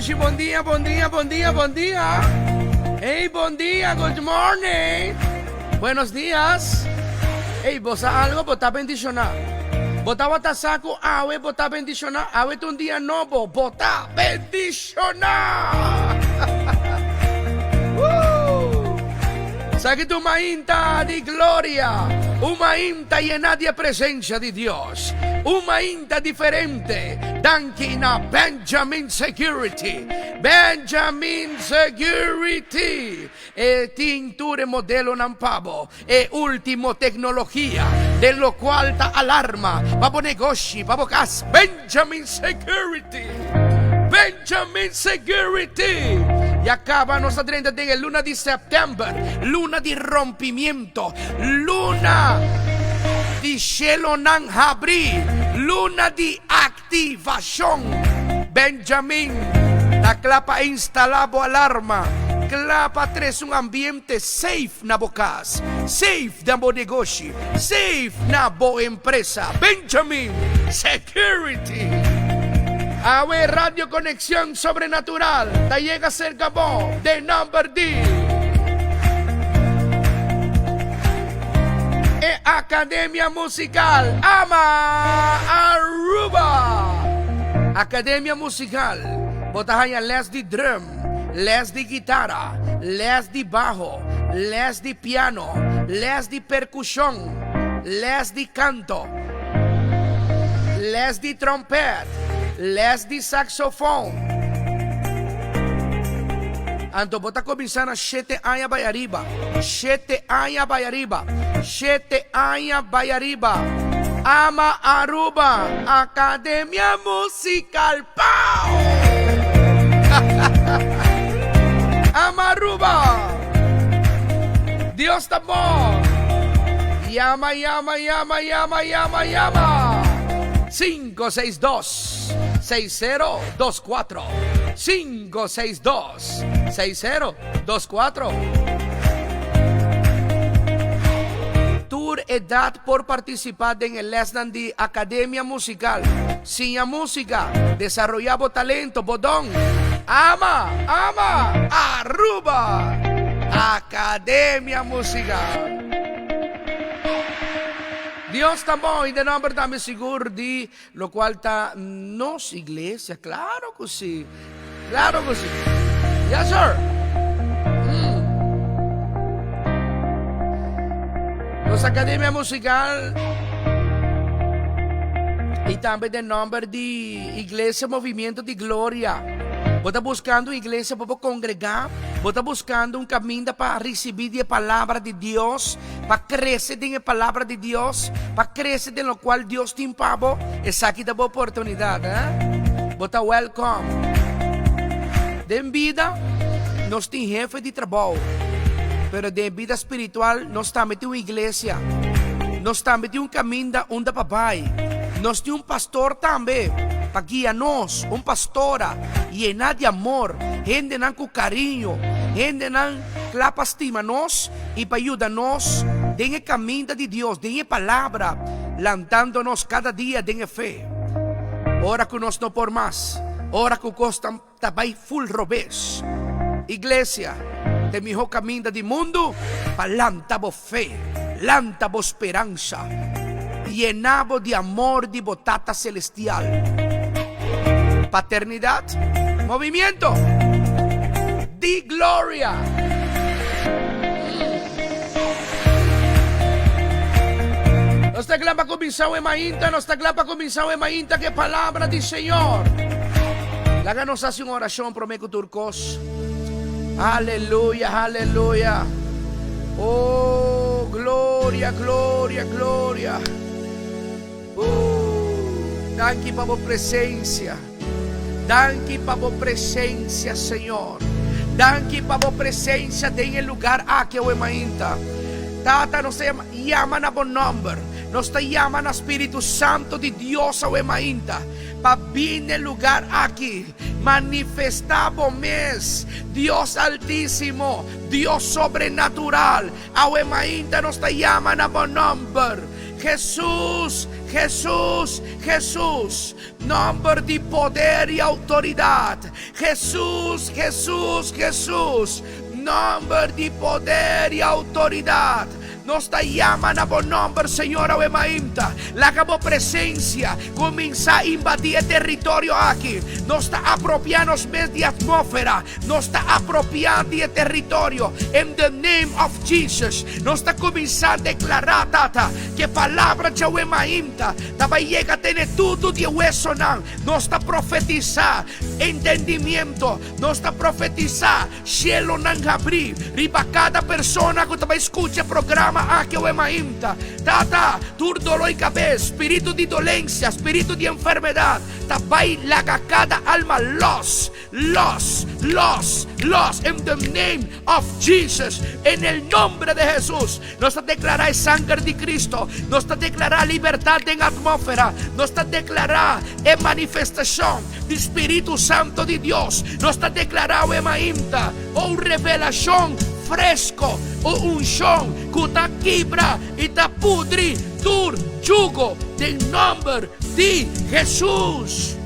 dushi bon dia, bon dia, bon dia, bon dia. Hey, bon dia, good morning. Buenos dias. Hey, bo sa algo? Bo ta bendishoná. Bo tabata sa ku awe bo ta bendishoná? Awe ta un dia nobo. Bo ta bendishoná! Woo! Esaki ta un mainta di gloria, un mainta yená di e presensia di Dios, un mainta diferente. Danki na Benjamin Security. Benjamin Security! E tin tur e modelonan pa bo, e ultimo tecnologia, den locual ta alarma pa bo negoshi, pa bo cas. Benjamin Security! Benjamin Security! Ya caba nos ta drenta den e luna di september, luna di rompimiento, luna di shelonan habri, luna di Activacion! Benjamin ta cla pa instala bo alarma, cla pa trece un ambiente safe na bo cas, safe den bo negoshi, safe na bo empresa. Benjamin Security! Awe Radio Conexion Sobrenatural ta yega cerca bo den nomber di. E Academia Musical Ama Aruba! Academia Musical, bo ta haña les di drum, les di guitara, les di baho, les di piano, les di percusion, les di canto, les di trompet, les di saxofon. Anto bo ta cuminsa na shete aña bay ariba. Shete aña bay ariba. Shete aña bay ariba. Ama Aruba Academia Musical Pow! Ama Aruba! Dios ta bon! Yama, yama, yama, yama, yama, yama! 562 6024 562 6024. Tur edat por partisipá den e lèsnan di Akademia Musikal. Siña músika, desaroyá bo talento, bo don. Ama, ama Aruba! Akademia Musikal. Dios ta bon i den nòmber tambe sigur di Locual ta nos iglesia, claro cu si, claro cu si. Yes sir. Mm. Nos academia musical y tambe den nomber di Iglesia Movimiento di Gloria. Bo ta buscando un iglesia pa bo congrega, bo ta buscando un caminda pa ricibi di e palabra di Dios. Pa krese den e Palabra di Dios, pa krese den lokual Dios tin pa bo, esaki ta bo oportunidat, eh? Bo ta wèlkòm. Den bida, nos tin hefe di trabou, pero den e bida spiritual nos tambe tin un iglesia. Nos tambe tin un kaminda unda pa bai. Nos tin un pastor tambe pa guia nos, un pastora yená di amor, hendenan ku kariño, hendenan kla pa stima nos i pa yuda nos den e kaminda di Dios, den e Palabra, lantando nos kada dia den e fe. Ora ku nos no por mas, ora ku kos ta bai ful robes, Iglesia ta e mihó kaminda di mundu pa lanta bo fe, lanta bo speransa, yena bo di amor di bo Tata Selestial. Paternidat, movimiento di gloria. Nos ta kla pa kuminsá e mainta, nos ta kla pa kuminsá e mainta ku e palabra di Señor. Laga nos hasi un orashon promé ku tur kos. Aleluya, aleluya. Oh, gloria, gloria, gloria. Ooh, danki pa bo presencia. Danki pa bo presencia, Señor. Danki pa bo presencia den e lugar aki awe mainta. Tata, nos ta yama na bo nomber. Nos ta yama na Spiritu Santo di Dios awe mainta pa bin n'e lugar aki. Manifesta bo mes, Dios Altisimo, Dios sobrenatural. Awe mainta nos ta yama na bo nomber. Jesús! Hesus, Hesus, nòmber di poder i outoridat. Hesus, Hesus, Hesus, nòmber di poder i outoridat. Nos ta yama na bo nòmber, Señor, awe mainta. Laga bo presensia kuminsá invadí e teritorio aki. Nos ta apropiá nos mes di atmófera. Nos ta apropiá di e teritorio. In the name of Jesus, nos ta kuminsá deklará, Tata, ku e palabra djawe mainta ta bai yega tene tudu di e wesonan. Nos ta profetisá entendimiento. Nos ta profetisá Cielonan habrí riba cada persona cu ta bay scucha e programa aki awe mainta. Tata, tur dolor y cabes, spiritu di dolencia, spiritu di enfermedad, ta bay laga cada alma los, los, los, los, in the name of Jesus, en el nombre de Jesus. Nos ta declara e sanger di Cristo, nos ta declara libertad den atmófera, nos ta declara e manifestacion di Spiritu Santo di Dios, nos ta declara awe mainta un revelacion fresco, un uncion cu ta kibra y ta pudri tur yugo den nomber di Jesus.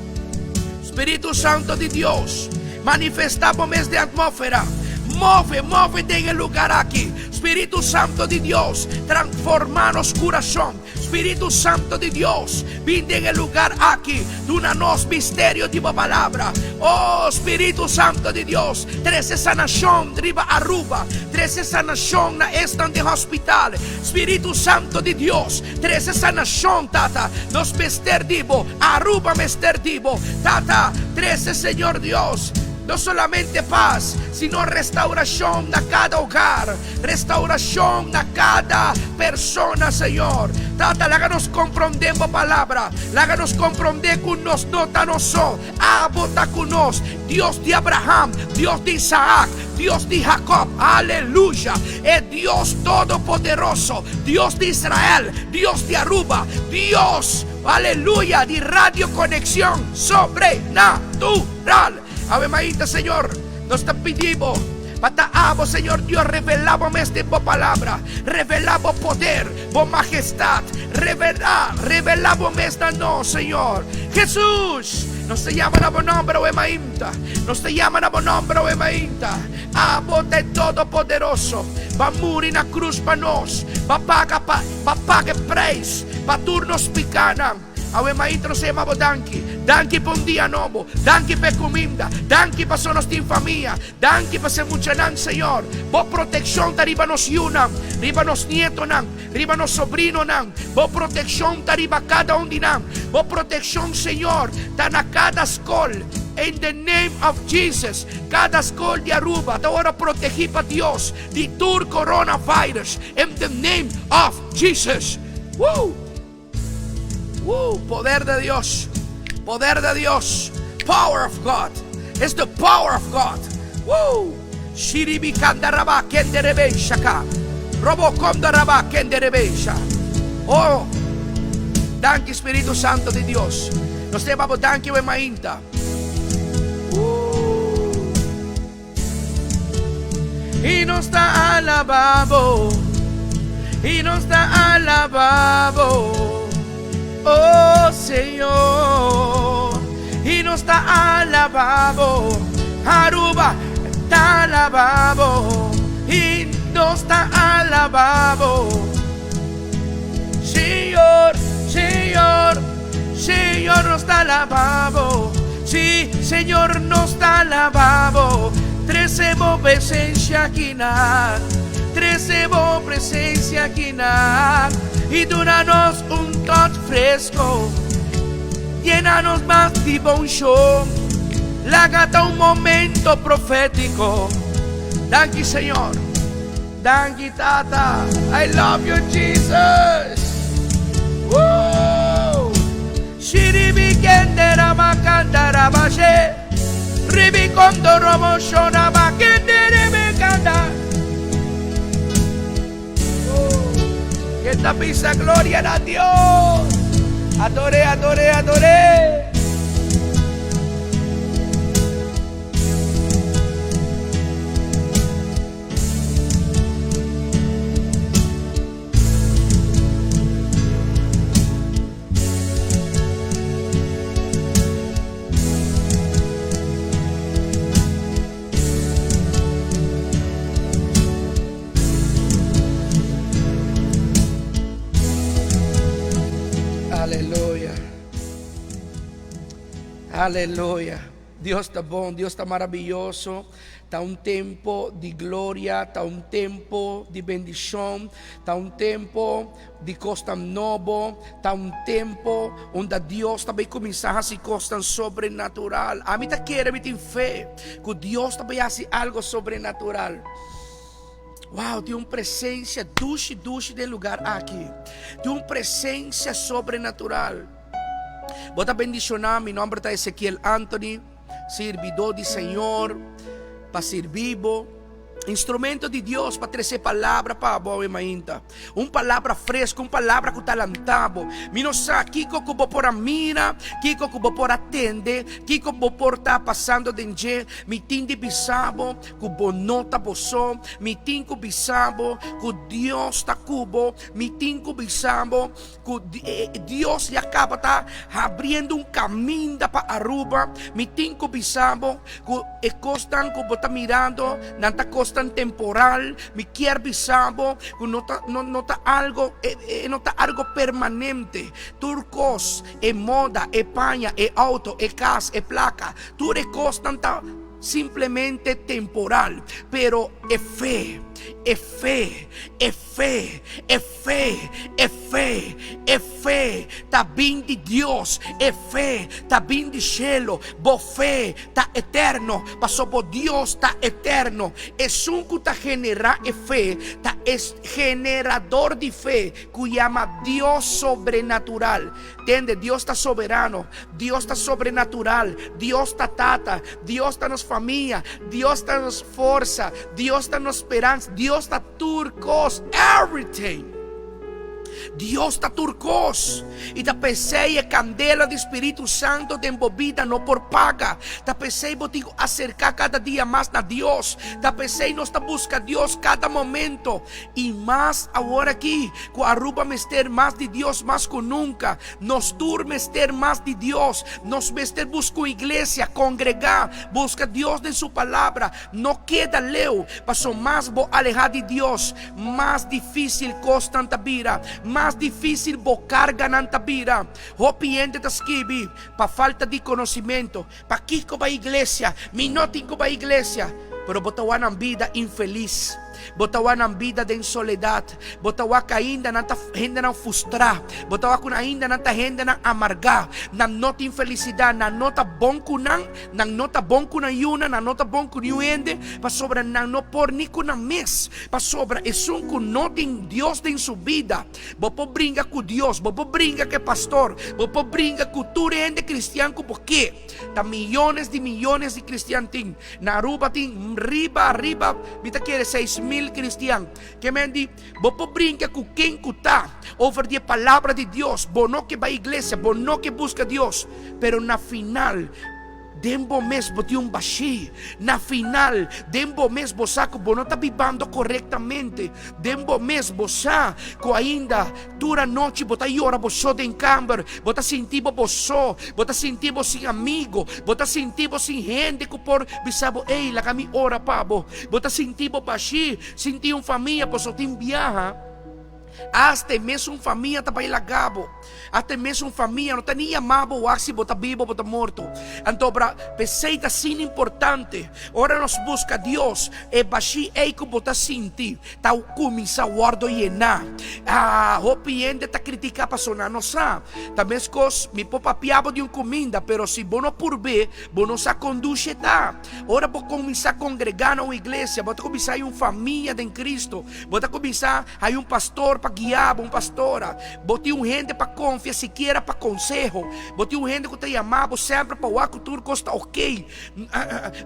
Spiritu Santo di Dios, manifesta bo mes den atmófera. Move, move den e lugar aki. Spiritu Santo di Dios, transforma nos kurason. Spiritu Santo di Dios, bin den e lugar aki, duna nos misterio di bo palabra. Oh, Spiritu Santo di Dios, trese sanashon riba Aruba, trese sanashon na esnan den hospital. Spiritu Santo di Dios, trese sanashon, Tata. Nos mester di bo. Aruba mester di bo, Tata, trece Señor Dios, no solamente paz, sino restauracion na cada hogar, restauracion na cada persona, Señor. Tata, laga nos comprende bo palabra, laga nos comprende cu nos no ta nos so, abo ta cu nos, Dios di Abraham, Dios di Isaac, Dios di Jacob, aleluya, e Dios todopoderoso, Dios di Israel, Dios di Aruba, Dios. Aleluya di Radio Conexión Sobrenatural. Awe mainta Señor, nos ta pidi bo pa ta abo Señor Dios revela bo mes den bo palabra, revela bo poder, bo majestad, revela, revela bo mes na nos Señor. Jesús, nos ta yama na bo nomber awe mainta, nos ta yama na bo nomber awe mainta. Abo ta e Todopoderoso, bo a muri na cruz pa nos, bo a paga pa, bo a paga e prijs. Pa tur nos pikánan. Awe maita nos ta yama bo danki. Danki pa un dia nobo. Danki pa e kuminda. Danki pasobra nos tin famia. Danki pa ser muchanan, Señor. Bo protekshon ta riba nos yunan, riba nos nietonan, riba nos sobrinonan. Bo protekshon ta riba kada un di nan. Bo protekshon, Señor, ta na kada skol. In the name of Jesus, kada skol di Aruba ta ora protegí pa Dios di tur coronavirus. In the name of Jesus. Woo! Woo! Poder de Dios. Poder de Dios. Power of God. It's the power of God. Woo! Shiribi kandaraba kenderebe shaka. Robo kondaraba kenderebe sha. Oh! Danki Spiritu Santo di Dios. Nos te babo danki we mainta. Woo! I nos ta alabá bo, i nos ta alabá bo, oh Señor. I nos ta alabá bo, Aruba ta alabá bo, i nos ta alabá bo. Señor, Señor, Señor nos ta alabá bo. Sí, Señor nos ta alabá bo. Trece bo presencia akinan, trece bo presencia akinan i duna nos un touch fresco. Yena nos mas di bo unshon, laga ta un momento profético. Danki Señor. Danki Tata, I love you Jesus. Woo! Shiribi kende rama kanda raba she. Ribi kondo romo shona ba kende rebe kanda. Woo! Ke ta bisa gloria na Dios. Adore, adore, adore. Aleluya. Dios ta bon, Dios ta maraviyoso. Ta un tempo di gloria, ta un tempo di bendicion, ta un tempo di cosnan nobo, ta un tempo unda Dios ta bay cuminsa haci cosnan sobrenatural. Ami ta kere, mi tin fe cu Dios ta bay haci algo sobrenatural. Wow, tin un presencia dushi dushi den lugar aki. Tin un presencia sobrenatural. Bo ta bendiciona, mi nomber ta Ezekiel Anthony, sirbidor di Señor, pa sirbi bo. Instrumento di Dios pa trece palabra pa bo awe mainta. Un palabra fresco, un palabra cu ta lanta bo. Mi no sa kico cu bo por a mira, kico cu bo por a tende, kico bo por ta pasando den dje. Mi tin di bisa bo cu bo no ta bo so. Mi tin cu bisa bo cu Dios ta cu bo. Mi tin cu bisa bo cu Dios ya caba ta habriendo un caminda pa Aruba. Mi tin cu bisa bo Ku e kosnan ku bo ta mirando, nan ta kosnan temporal. Mi kier bisa bo ku no ta, no, no ta algo, e, e no ta algo permanente. Tur kos, e moda, e paña, e outo, e kas, e plaka, tur e kosnan ta simplemente temporal. Pero e fe, e fe, e fe, e fe, e fe, e fe ta bin di Dios, e fe ta bin di shelu, bo fe ta eterno, pasobra bo Dios ta eterno. Esun ku ta generá e fe ta e generador di fe ku yama Dios sobrenatural. Tende, Dios ta soberano, Dios ta sobrenatural, Dios ta Tata, Dios ta nos famia, Dios ta nos forsa, Dios ta nos speransa, Dios ta tur kos, everything. Dios ta tur kos. I ta p'esei e kandela di Spiritu Santo den bo bida no por paga. Ta p'esei bo tin ku aserká kada dia mas na Dios. Ta p'esei nos ta buska Dios kada momento. I mas awor aki ku Aruba mester mas di Dios mas ku nunka. Nos tur mester mas di Dios. Nos mester buska un iglesia, kongregá, buska Dios den su palabra. No keda leu, paso mas bo alehá di Dios, mas difísil kosnan ta bira, mas difísil bo karganan ta bira. Hopi hende ta skibi, Pa falta di konosimentu, Pakiko bai iglesia? Mi no tin ku bai iglesia. Pero bo ta wak nan bida infelis. Bo ta wak nan bida den soledat. Bo ta wak ainda nan ta hendenan fustrá. Bo ta wak ku ainda nan ta hendenan amargá. Nan no tin felisidat. Nan no ta bon ku nan. Nan no ta bon ku nan yunan. Nan no ta bon ku niun hende. Pasobra nan no por ni ku nan mes. Pasobra esun ku no tin Dios den su bida, Bo por bringa ku Dios, bo por bringa ku e pastor, bo por bringa ku tur hende kristian ku bo ke. Ta miyones di miyones di kristian tin. Na Aruba tin riba riba mi ta kere 6000 kristian. Ke men di, bo por bringa ku ken ku ta over di e palabra di Dios. Bo no ke bai iglesia, bo no ke buska Dios, pero na final Den bo mes bo tin un bashí. Na final, den bo mes bo sa ku bo no ta bibando korektamente. Den bo mes bo sa ku ainda tur anochi bo ta yora bo so den kamber, bo ta sinti bo bo so, bo ta sinti bo sin amigo, bo ta sinti bo sin hende ku por bisa bo, Ey, laga mi ora pa bo. Bo ta sinti bo bashí, sin tin un famia, pasobra tin biaha. Asta e mesun famia ta bai laga bo. Asta e mesun famia no ta ni yama bo wak si bo ta bibo o bo ta morto. Anto bra, p'esei ta asina importante ora nos buska Dios, e bashí ei ku bo ta sinti ta kuminsá wòrdu yená. Ah, hopi hende ta kritiká pasobra nan no sa. Ta meskos mi por papia bo di un kuminda, pero si bo no purb'é, bo no sa kon dushi e ta. Ora bo kuminsá kongregá na un iglesia, bo ta kuminsá hay un famia den Kristu. Bo ta kuminsá hay un pastor pa guia bo, un pastora. Bo tin un hende pa konfia sikiera pa konseho. Bo tin un hende ku ta yama bo semper pa wak ku tur kos ta okey.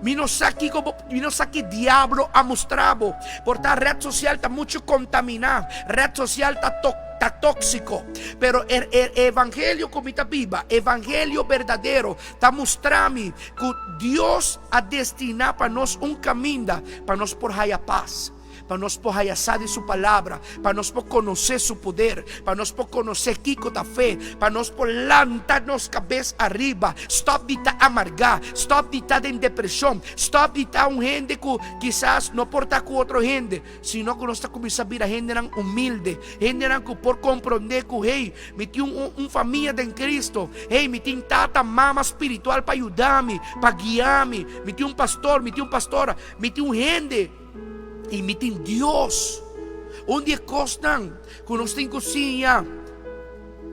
Mi no sa kiko bo, mi no sa ki diablo a mustra bo. Por ta red sosial ta muchu kontaminá, red sosial ta ta tóksiko. Pero e e evangelio ku mi ta biba, evangelio berdadero, ta mustra mi ku Dios a destiná pa nos un kaminda pa nos por haya pas. Pa nos por haya sa di Su Palabra, pa nos por konosé Su poder, pa nos por konosé kiko ta fe, pa nos por lanta nos kabes ariba, stòp di ta amargá, stòp di ta den depreshon, stòp di ta un hende ku kisas no por ta ku otro hende, sino ku nos ta kuminsá bira hendenan humilde, hendenan ku por komprondé ku, hey, mi tin un un famia den Cristo, hey, mi tin tata, mama spiritual pa yuda mi, pa guia mi, mi tin un pastor, mi tin un pastora, mi tin un hende. I mi tin Dios. Un di e kosnan ku nos tin ku siña,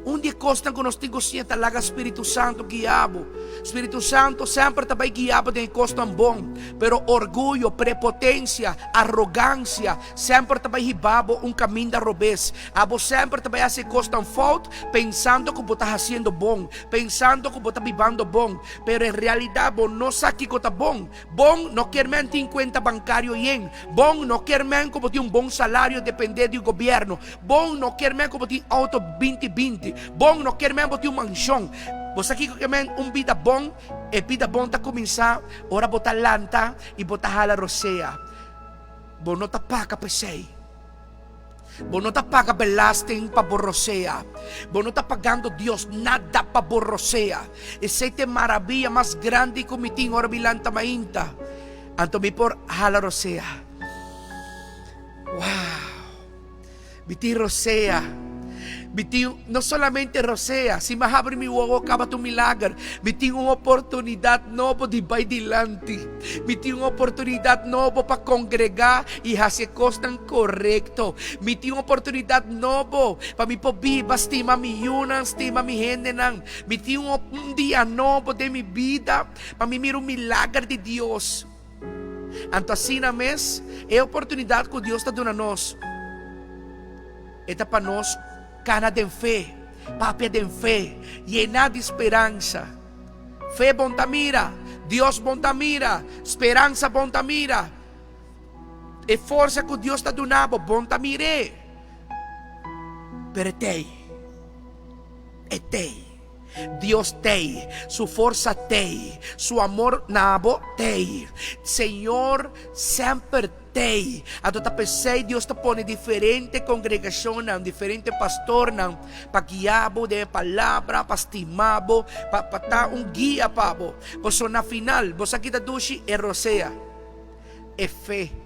un di e kosnan ku nos tin ku siña ta laga Spiritu Santu guia bo. Spiritu Santu semper ta bai guia bo den e kosnan bon, pero orguyo, prepotensia, arogansia semper ta bai hiba bo un kaminda robes. Abo semper ta bai hasi e kosnan fout pensando ku bo ta hasiendo bon, pensando ku bo ta bibando bon, pero en realidat bo no sa kiko ta bon. Bon no kier men tin cuenta bancario yen. Bon no kier men cu bo tin un bon salario depende di gobierno. Bon no kier men cu bo tin auto binti binti. Bon no kier men bo tin un mansion. Bo sa kico kier men un bida bon? E bida bon ta cuminsa ora bo ta lanta y bo ta hala rosea. Bo no ta paga p'esey. Bo no ta paga belasting pa bo rosea. Bo no ta pagando Dios nada pa bo rosea. Esei ta e maraviya mas grandi ku mi tin ora mi lanta mainta. Anto mi por hala rosea. Wow! Mi tin rosea. Mi tin no solamente rosea, si mi habri mi wowo kaba ta un milager. Mi tin un oportunidat nobo di bai dilanti. Mi tin un oportunidat nobo pa kongregá i hasi e kosnan korekto. Mi tin un oportunidat nobo pa mi por biba, stima mi yunan, stima mi hendenan. Mi tin un dia nobo den mi bida pa mi mira un milager di Dios. Anto asina mes, e oportunidat ku Dios ta duna nos, e ta pa nos kana den fe, papia den fe, yená di speransa. Fe bon ta mira, Dios bon ta mira, speransa bon ta mira. E forsa ku Dios ta duna bo, bon ta mir'é. Pero e t'ei, e t'ei. Dios t'ei, su forsa t'ei, su amor na bo t'ei. Señor semper t'ei. Anto ta p'esei Dios ta pone diferente kongregashonnan, diferente pastornan pa guia bo den e palabra, pa stima bo, pa pa ta un guia pa bo. Pasobra na final, bo sa ki ta dushi? E rosea, e fe.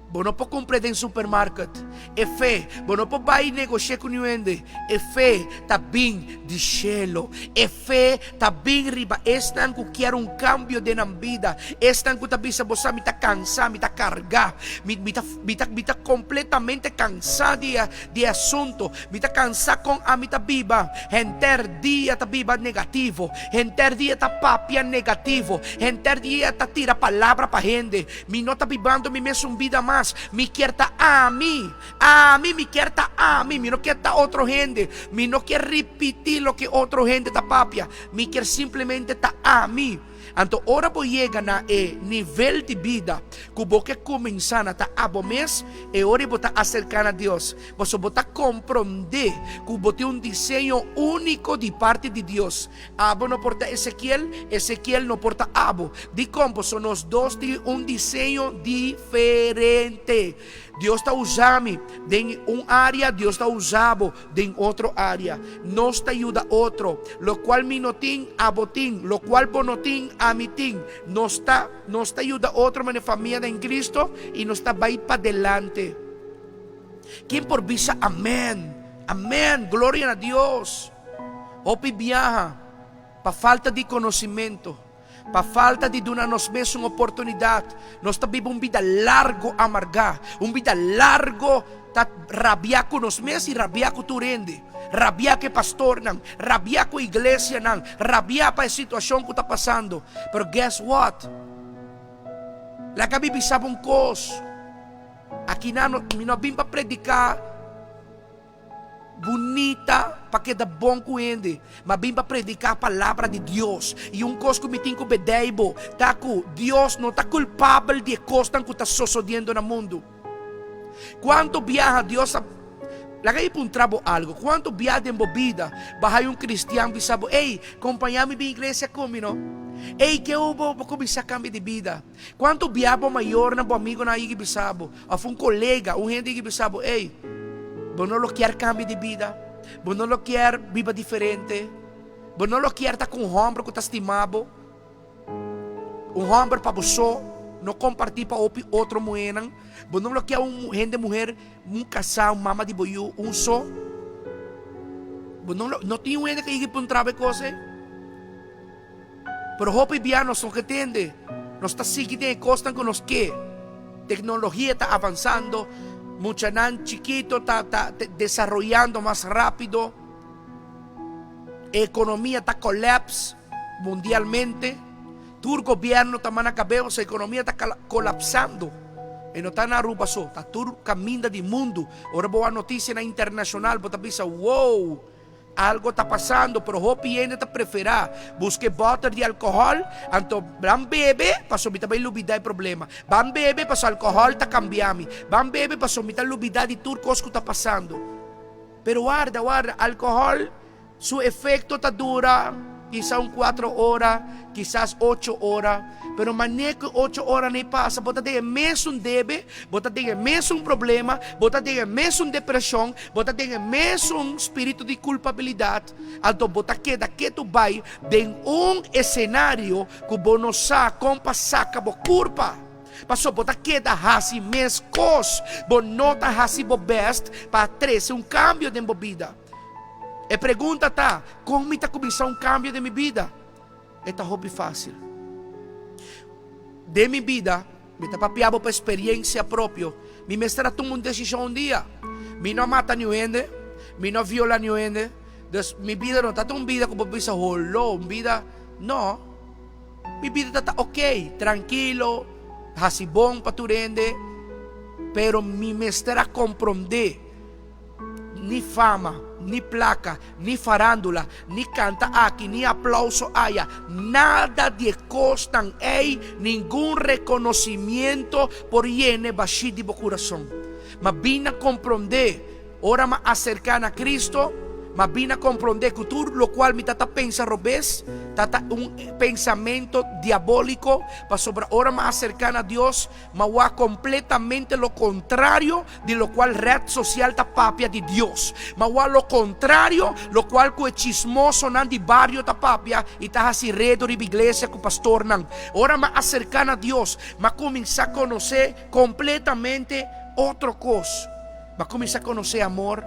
Bo no por kumpr'é den supermarket. E fe, bo no por bai negosh'é ku niun hende. E fe ta bin di shelu. E fe ta bin riba esnan ku kier un kambio den nan bida, esnan ku ta bisa, Bo sa, mi ta kansá, mi ta kargá, mi, mi ta, mi ta, mi ta kompletamente kansá di e, di e asuntu. Mi ta kansá kon ami ta biba. Henter dia ta biba negativo. Henter dia ta papia negativo. Henter dia ta tira palabra pa hende. Mi no ta bibando mi mesun bida mas. Mi kier ta ami. Ami, mi kier ta ami. Mi no kier ta otro hende. Mi no kier ripití loke otro hende ta papia. Mi kier simplemente ta ami. Anto ora bo yega na e nivel di bida ku bo ke kuminsá na ta abo mes, e ora ei bo ta aserká na Dios. Pasobra bo ta komprondé ku bo tin un diseño úniko di parti di Dios. Abo no por ta Ezekiel, Ezekiel no por ta abo. Dikon? Pasobra nos dos tin un diseño diferente. Dios ta usa mi den un área, Dios ta usa bo den otro área. Nos ta yuda otro. Lokual mi no tin, abo tin. Lokual bo no tin, ami tin. Nos ta, nos ta yuda otro manera famia den Cristo i nos ta bai padelante. Ken por bisa amen? Amen! Gloria na Dios! Hopi biaha, pa falta di conocimento, pa falta di duna nos mes un oportunidad, nos ta biba un bida largo amargá, un bida largo ta rabia cu nos mes y rabia cu tur hende, rabia cu e pastornan, rabia cu iglesianan, rabia pa e situacion cu ta pasando. Pero guess what? Laga mi bisa bo un cos, akinan mi no a bin pa predica. Bunita pa keda bon ku hende, ma bin pa prediká palabra di Dios. I un kos ku mi tin ku bedei bo ta ku Dios no ta kulpabel di e kosnan ku ta sosodiendo na mundu. Kuantu biaha Dios a Laga mi puntra bo algu, kuantu biaha den bo bida bo a haña un kristian bisa bo, Ey, kompañá mi bin iglesia ku mi no? Ey ke bo bo kuminsá kambia di bida? Kuantu bia bo mayornan, bo amigonan a yega bisa bo, òf un kolega, un hende yega bisa bo, ey, bo no lo kier kambia di bida? Bo no lo kier biba diferente? Bo no lo kier ta ku un hòmber ku ta stima bo? Un hòmber pa bo so, no kompartí pa hopi otro muhénan? Bo no lo kier un hende muher, un kasá, un mama di bo yu, un so? Bo no lo, no tin un hende ku a yega puntra bo e kos ei? Pero hopi bia nos no ke tende. Nos ta sigui den e kosnan ku nos ke. Teknologia ta avansando, muchanan chikito ta ta desaroyando mas rápido, e ekonomia ta kòlèps mundialmente, tur gobièrnu ta mana kabes pasobra e ekonomia ta kolapsando. E no ta na Aruba so, ta tur kaminda di mundu. Ora bo wak notisianan internashonal bo ta bisa, wow! Algo ta pasando, pero hopi hende ta preferá buska e bòter di alkohòl, anto ban bebe pasobra mi ta bai lubidá e problema. Ban bebe pasobra alkohòl ta kambia mi. Ban bebe pasobra mi ta lubidá di tur kos ku ta pasando. Pero warda, warda, alkohòl su efekto ta dura kisa un kuatro ora, kisas ocho ora, pero manera ku e ocho oranan ei pasa bo ta den e mesun debe, bo ta den e mesun problema, bo ta den e mesun depreshon, Bo ta den e mesun spiritu di kulpabilidat, anto bo ta keda ketu bai den un esenario ku bo no sa kon pa saka bo kurpa. Pasobra bo ta keda hasi mes kos, bo no ta hasi bo bèst pa trese un kambio den bo bida. E pregunta ta, kon mi ta kuminsá un kambio den mi bida? E ta hopi fásil. Den mi bida, mi ta papia bo pa experiencia propio, mi mester a tuma un decision un dia. Mi no a mata niun hende, mi no a viola niun hende, dus mi bida no ta ta un bida cu bo bisa holó, un bida, no. Mi bida ta ta ok, trankilo, haci bon pa tur hende, pero mi mester a comprende. Ni fama, ni plaka, ni farándula, ni kanta aki, ni aplauso aya, nada di e kosnan ei, ningun rekonosimiento por yena e bashí di bo kurason. Ma bin na komprondé, ora m'a aserká na Cristo, m'a bin na komprondé ku tur lokual mi ta ta pensa robes, ta ta un pensamento diabóliko, pasobra ora m'a aserká na Dios, Ma wak kompletamente lo kontrario di lokual ret sosial ta papia di Dios. Ma wak lo kontrario lokual ku e chismosonan di bario ta papia i ta hasi redo riba iglesia ku pastornan. Ora m'a aserká na Dios, m'a kuminsá konosé kompletamente otro kos. M'a kuminsá konosé amor.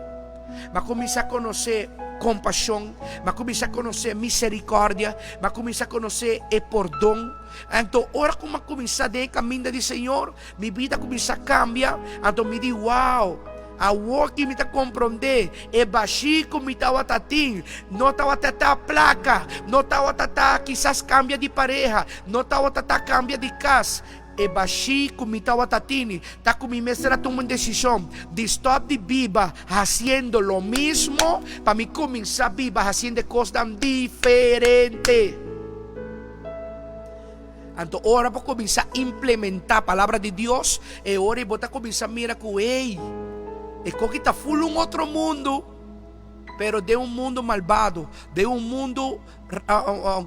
M'a kuminsá konosé kompashon. M'a kuminsá konosé miserikòrdia. M'a kuminsá konosé e pordon. Anto ora ku mi a kuminsá den e kaminda di Señor, mi bida a kuminsá kambia. Anto mi di, Wow! Awor ki mi ta komprondé e bashí ku mi tabata tin no tabata ta plaka, no tabata ta kisas kambia di pareha, no tabata ta kambia di kas. E bashí ku mi tabata tini ta ku mi mester a tuma un desishon di stòp di biba hasiendo lo mismo pa mi kuminsá biba hasiendo e kosnan diferente. Anto ora bo kuminsá implementá Palabra di Dios, e ora ei bo ta kuminsá mira ku, ey, e koki ta ful un otro mundu, pero den un mundu malbado, den un mundu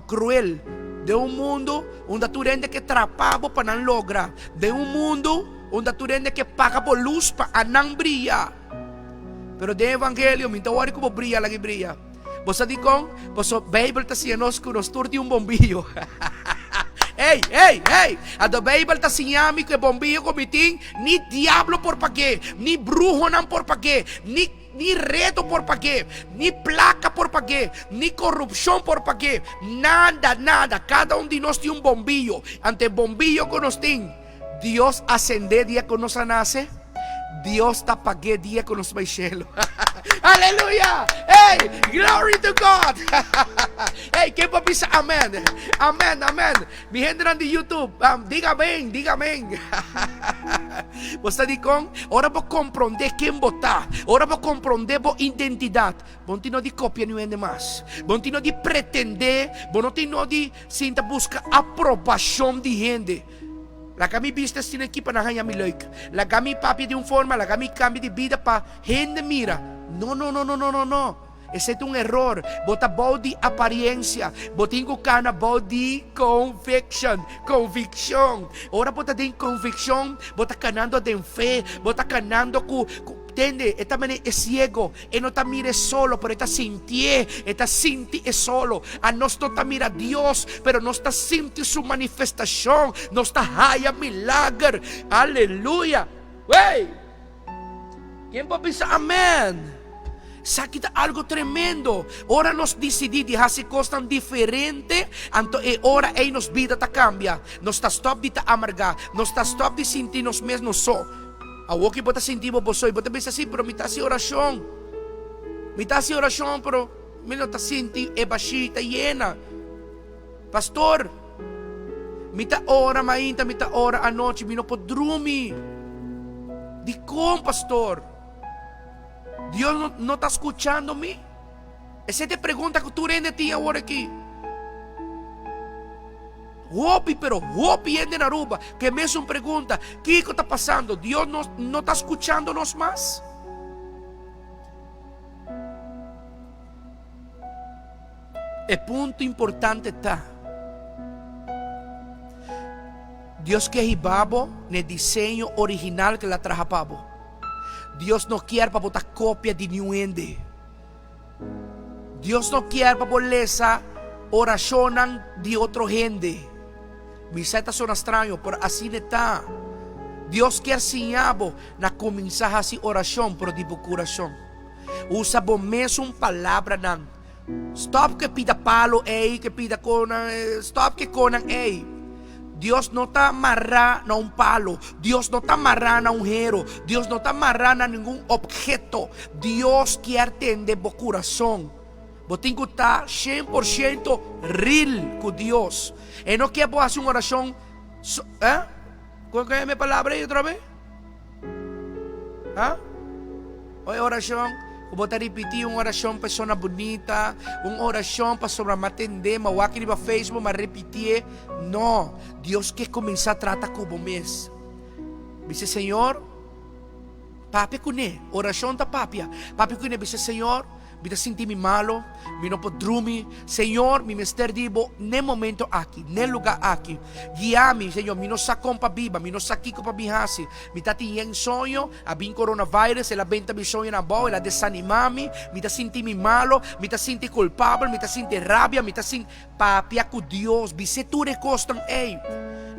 kruel, den un mundu unda tur hende ke trapa bo pa nan logra, den un mundu unda tur hende ke paga bo lus pa anan bria. Pero den evangelio mi ta wòri ku bo bria laga e bria. Bo sa dikon? Pasobra Beibel ta siña nos ku nos tur tin un bombillo. Ey, ey, ey! Anto Beibel ta siña mi ku e bombillo ku mi tin, ni diablo por pag'é, ni bruhonan por pag'é, ni ni redo por pag'é, ni plaka por pag'é, ni korupshon por pag'é. Nada, nada. Kada un di nos tin un bombillo. Anto e bombillo ku nos tin, Dios a send'é dia ku nos a nase, Dios ta pag'é dia ku nos bai shelu. Aleluya! Hey! Glory to God! Hey, ken por bisa amen? Amen, amen. Mi hendenan di YouTube, um, diga amen, diga amen. Bo sa dikon? Ora bo komprondé ken bo ta, ora bo komprondé bo identidat, bo no tin no di kopia niun hende mas. Bo no tin no di pretendé, bo no tin no di sinta buska aprobashon di hende. Laga mi bista asina aki pa nan haña mi leuk. Laga mi papia di un forma, laga mi kambia di bida pa hende mira. No, no, no, no, no, no, no. Esei ta un eror. Bo ta bou di apariencia. Bo tin cu cana bou di conviction, conviccion. Ora bo ta den conviccion, bo ta canando den fe, bo ta canando cu, cu, tende, e ta manera e ciego, e no ta mira e solo, pero e ta sintié, e ta sinti e solo. Anos no ta mira Dios, pero nos ta sinti su manifestacion, nos ta haya milager. Aleluya! Wey! Ken por bisa amen? Esaki ta algo tremendo. Ora nos disidí di hasi kosnan diferente, anto e ora ei nos bida ta kambia. Nos ta stòp di ta amargá. Nos ta stòp di sinti nos mes nos so. Awor ki bo ta sinti bo bo so i bo ta bisa, Sí, pero mi ta hasi orashon. Mi ta hasi orashon, pero mi no ta sinti e bashí ta yena. Pastor, mi ta ora mainta, mi ta ora anochi, mi no por drumi. Dikon, pastor? Dios no, no ta skuchando mi? Esei ta e pregunta ku tur hende tin awor aki. Hopi, pero hopi hende na Aruba ku e mesun pregunta, Kiko ta pasando? Dios no, no ta skuchando nos mas? E punto importante ta, Dios ke hiba bo n'e diseño original ku el a traha pa bo. Dios no kier pa bo ta kopia di niun hende. Dios no kier pa bo lesa orashonnan di otro hende. Mi sa e ta sona straño, pero asina e ta. Dios kier siña bo na kuminsá hasi orashon pero di bo kurason. Usa bo mesun palabranan. Stop ku e pida palo ei, ku e pida konan, stop ku e konan ei. Dios no ta mará na un palo, Dios no ta mará na un hero, Dios no ta mará na ningun obheto. Dios kier tende bo kurason. Bo tin ku ta 100% real ku Dios. E no kier bo hasi un orashon, eh? Kon ku e mi palabra ei otra be? Ha? O e orashon ku bo ta ripití, un orashon pa e sona bunita, un orashon pasobra m'a tendé, m'a wak riba Facebook, m'a ripitié. No, Dios ke kuminsá trata ku bo mes. Bisa, Señor, papia kuné. Orashon ta papia. Papia kuné, bisa, Señor, Mi ta sinti mi malo, mi no por drumi. Señor, mi mester di bo n'e momento aki, n'e lugar aki. Guia mi, Señor, mi no sa kon pa biba, mi no sa kiko pa mi hasi. Mi ta tin yen soño, a bin coronavirus, el a benta mi soñonan abou, el a desanima mi, mi ta sinti mi malo, mi ta sinti culpabel, mi ta sinti rabia, mi ta sinti. Papia ku Dios, bis'é tur e kosnan ei.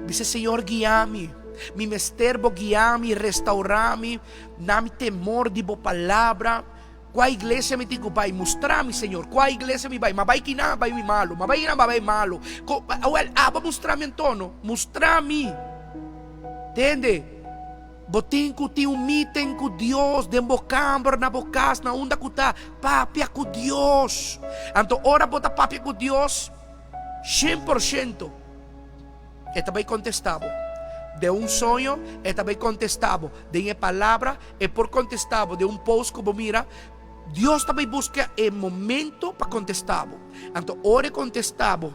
Bis'é, Señor, guia mi. Mi mester bo guia mi, restaura mi, na mi temor di bo palabra. Kua iglesia mi tin ku bai? Mustra mi, Señor, kua iglesia mi bai? Ma bai kinan a bai mi malu, ma bai kinan a bai malu. Ko, awel, abo mustra mi anto, no? Mustra mi. Tende? Bo tin ku tin un meeting ku Dios den bo kamber, na bo kas, na unda ku ta. Papia ku Dios. Anto ora bo ta papia ku Dios, 100%. E ta bai kontestá bo. Den un soño, e ta bai kontestá bo. Den e palabra, e por kontestá bo. Den un post ku bo mira, Dios ta bai buska e momento pa kontestá bo. Anto ora e kontestá bo,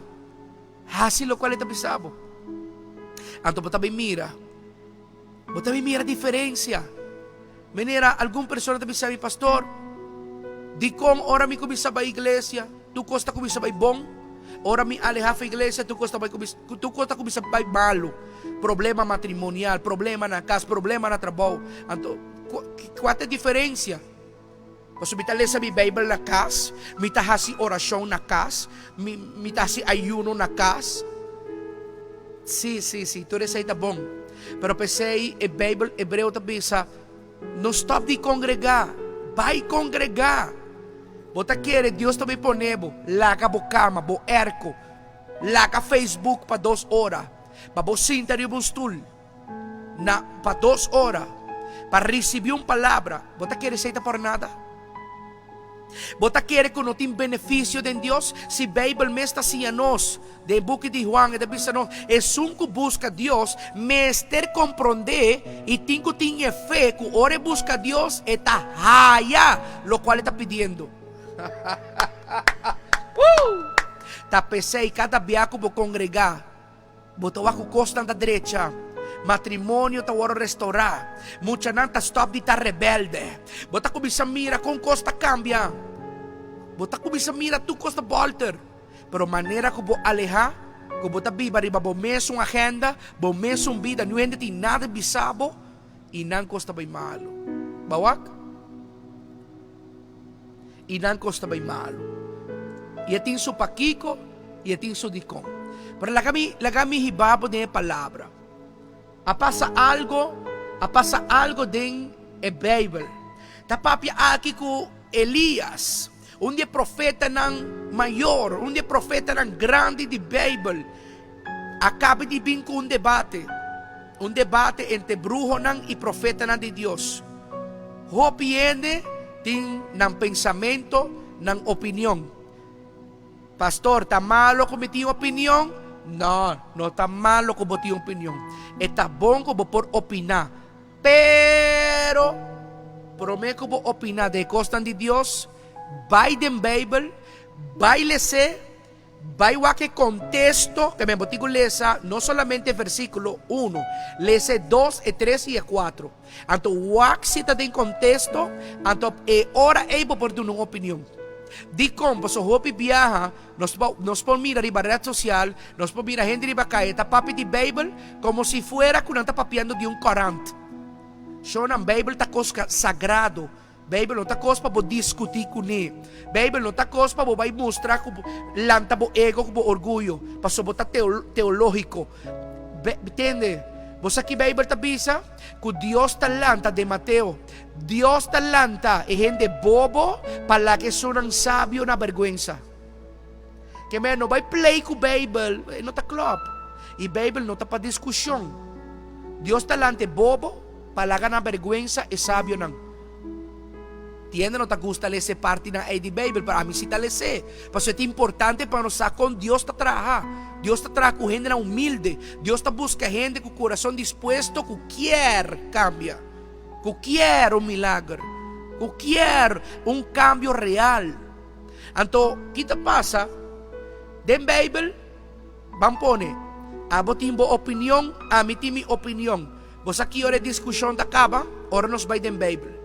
hasi lokual e ta bisa bo. Anto bo ta bai mira, bo ta bai mira diferensia. Manera algun persona ta bisa mi, Pastor, dikon ora mi kuminsá bai iglesia, tur kos ta kuminsá bai bon? Ora mi alehá for iglesia, tur kos ta bai kuminsá, tur kos ta kuminsá bai malu. Problema matrimonial, problema na kas, problema na trabou. Anto, kua ta e diferensia? Pasobra mi ta lesa mi Beibel na kas, mi ta hasi orashon na kas, mi, mi ta hasi ayuno na kas. Sí, sí, sí, tur esei ta bon. Pero p'esei e Beibel hebreo ta bisa, No stòp di kongregá, bai kongregá. Bo ta kere Dios ta bai pone bo laga bo kama, bo erko, laga Facebook pa dos ora, pa bo sinta riba un stul. Na pa dos ora pa ricibi un palabra, bo ta kere esey ta por nada? Bo ta kere cu no tin beneficio den Dios? Si Bijbel mes ta siña nos, den e buki di Juan e ta bisa nos, esun cu busca Dios mester comprende y tin cu tin e fe cu ora e busca Dios e ta haya locual e ta pidiendo. Ta p'esey cada bia cu bo congrega, Bo ta wak ku kosnan ta drecha. Matrimonio ta wòrdu restourá. Muchanan ta stòp di ta rebelde. Bo ta kuminsá mira kon kos ta kambia. Bo ta kuminsá mira tur kos ta bòlter. Pero manera ku bo alehá, ku bo ta biba riba bo mesun agenda, bo mesun bida, niun hende tin nada bisa bo, i nan kos ta bai malu. Bo a wak? I nan kos ta bai malu. I e tin su pakiko i e tin su dikon. Pero laga mi, laga mi hiba bo den e palabra. A pasa algo, a pasa algo den e Bijbel. Ta papia aki ku Elias, un di e profetanan mayor, un di e profetanan grandi di Bijbel, a kaba di bin ku un debate, un debate entre bruhonan i profetanan di Dios. Hopi hende tin nan pensamento, nan opinion. Pastor, ta malo ku mi tin opinion? No, no ta malo ku bo tin opinion. E ta bon ku bo por opiná. Pero, promé ku bo opiná den e kosnan di Dios, bai den Beibel, bai les'é, bai wak e kontesto, ke men bo tin ku lesa no solamente versíkulo uno, lesa e dos, e tres i e kuatro. Anto wak si ta den kontesto, anto e ora ei bo por duna un opinion. Dikon? Pasobra hopi biaha nos nos por mira riba red sosial, nos por mira hende riba kaya ta papia di Beibel komo si fuera ku nan ta papiando di un korant. Shownan, Beibel ta kos sagrado. Beibel no ta kos pa bo diskutí kuné. Beibel no ta kos pa bo bai mustra ku bo lanta bo ego ku bo orguyo, pasobra bo ta teológiko. Tende, bo sa ki Beibel ta bisa? Ku Dios ta lanta den Mateo. Dios ta lanta e hende bobo pa laga esunnan sabio na bèrgwensa. Ke men no bai play ku Beibel, e no ta klòp. I Beibel no ta pa diskushon. Dios ta lanta e bobo pa laga na bèrgwensa e sabionan. Tiende no ta gusta lesa e partinan ei di Beibel, pero ami si ta les'é. Pasobra e ta importante pa nos sa kon Dios ta traha. Dios ta traha ku hendenan humilde. Dios ta buska hende ku kurason dispuesto ku kier kambia, ku kier un milager, ku kier un kambio real. Anto, ki ta pasa den Beibel? Ban pone, abo tin bo opinion, ami tin mi opinion. Bo sa ki ora e diskushon ta kaba? Ora nos bai den Beibel.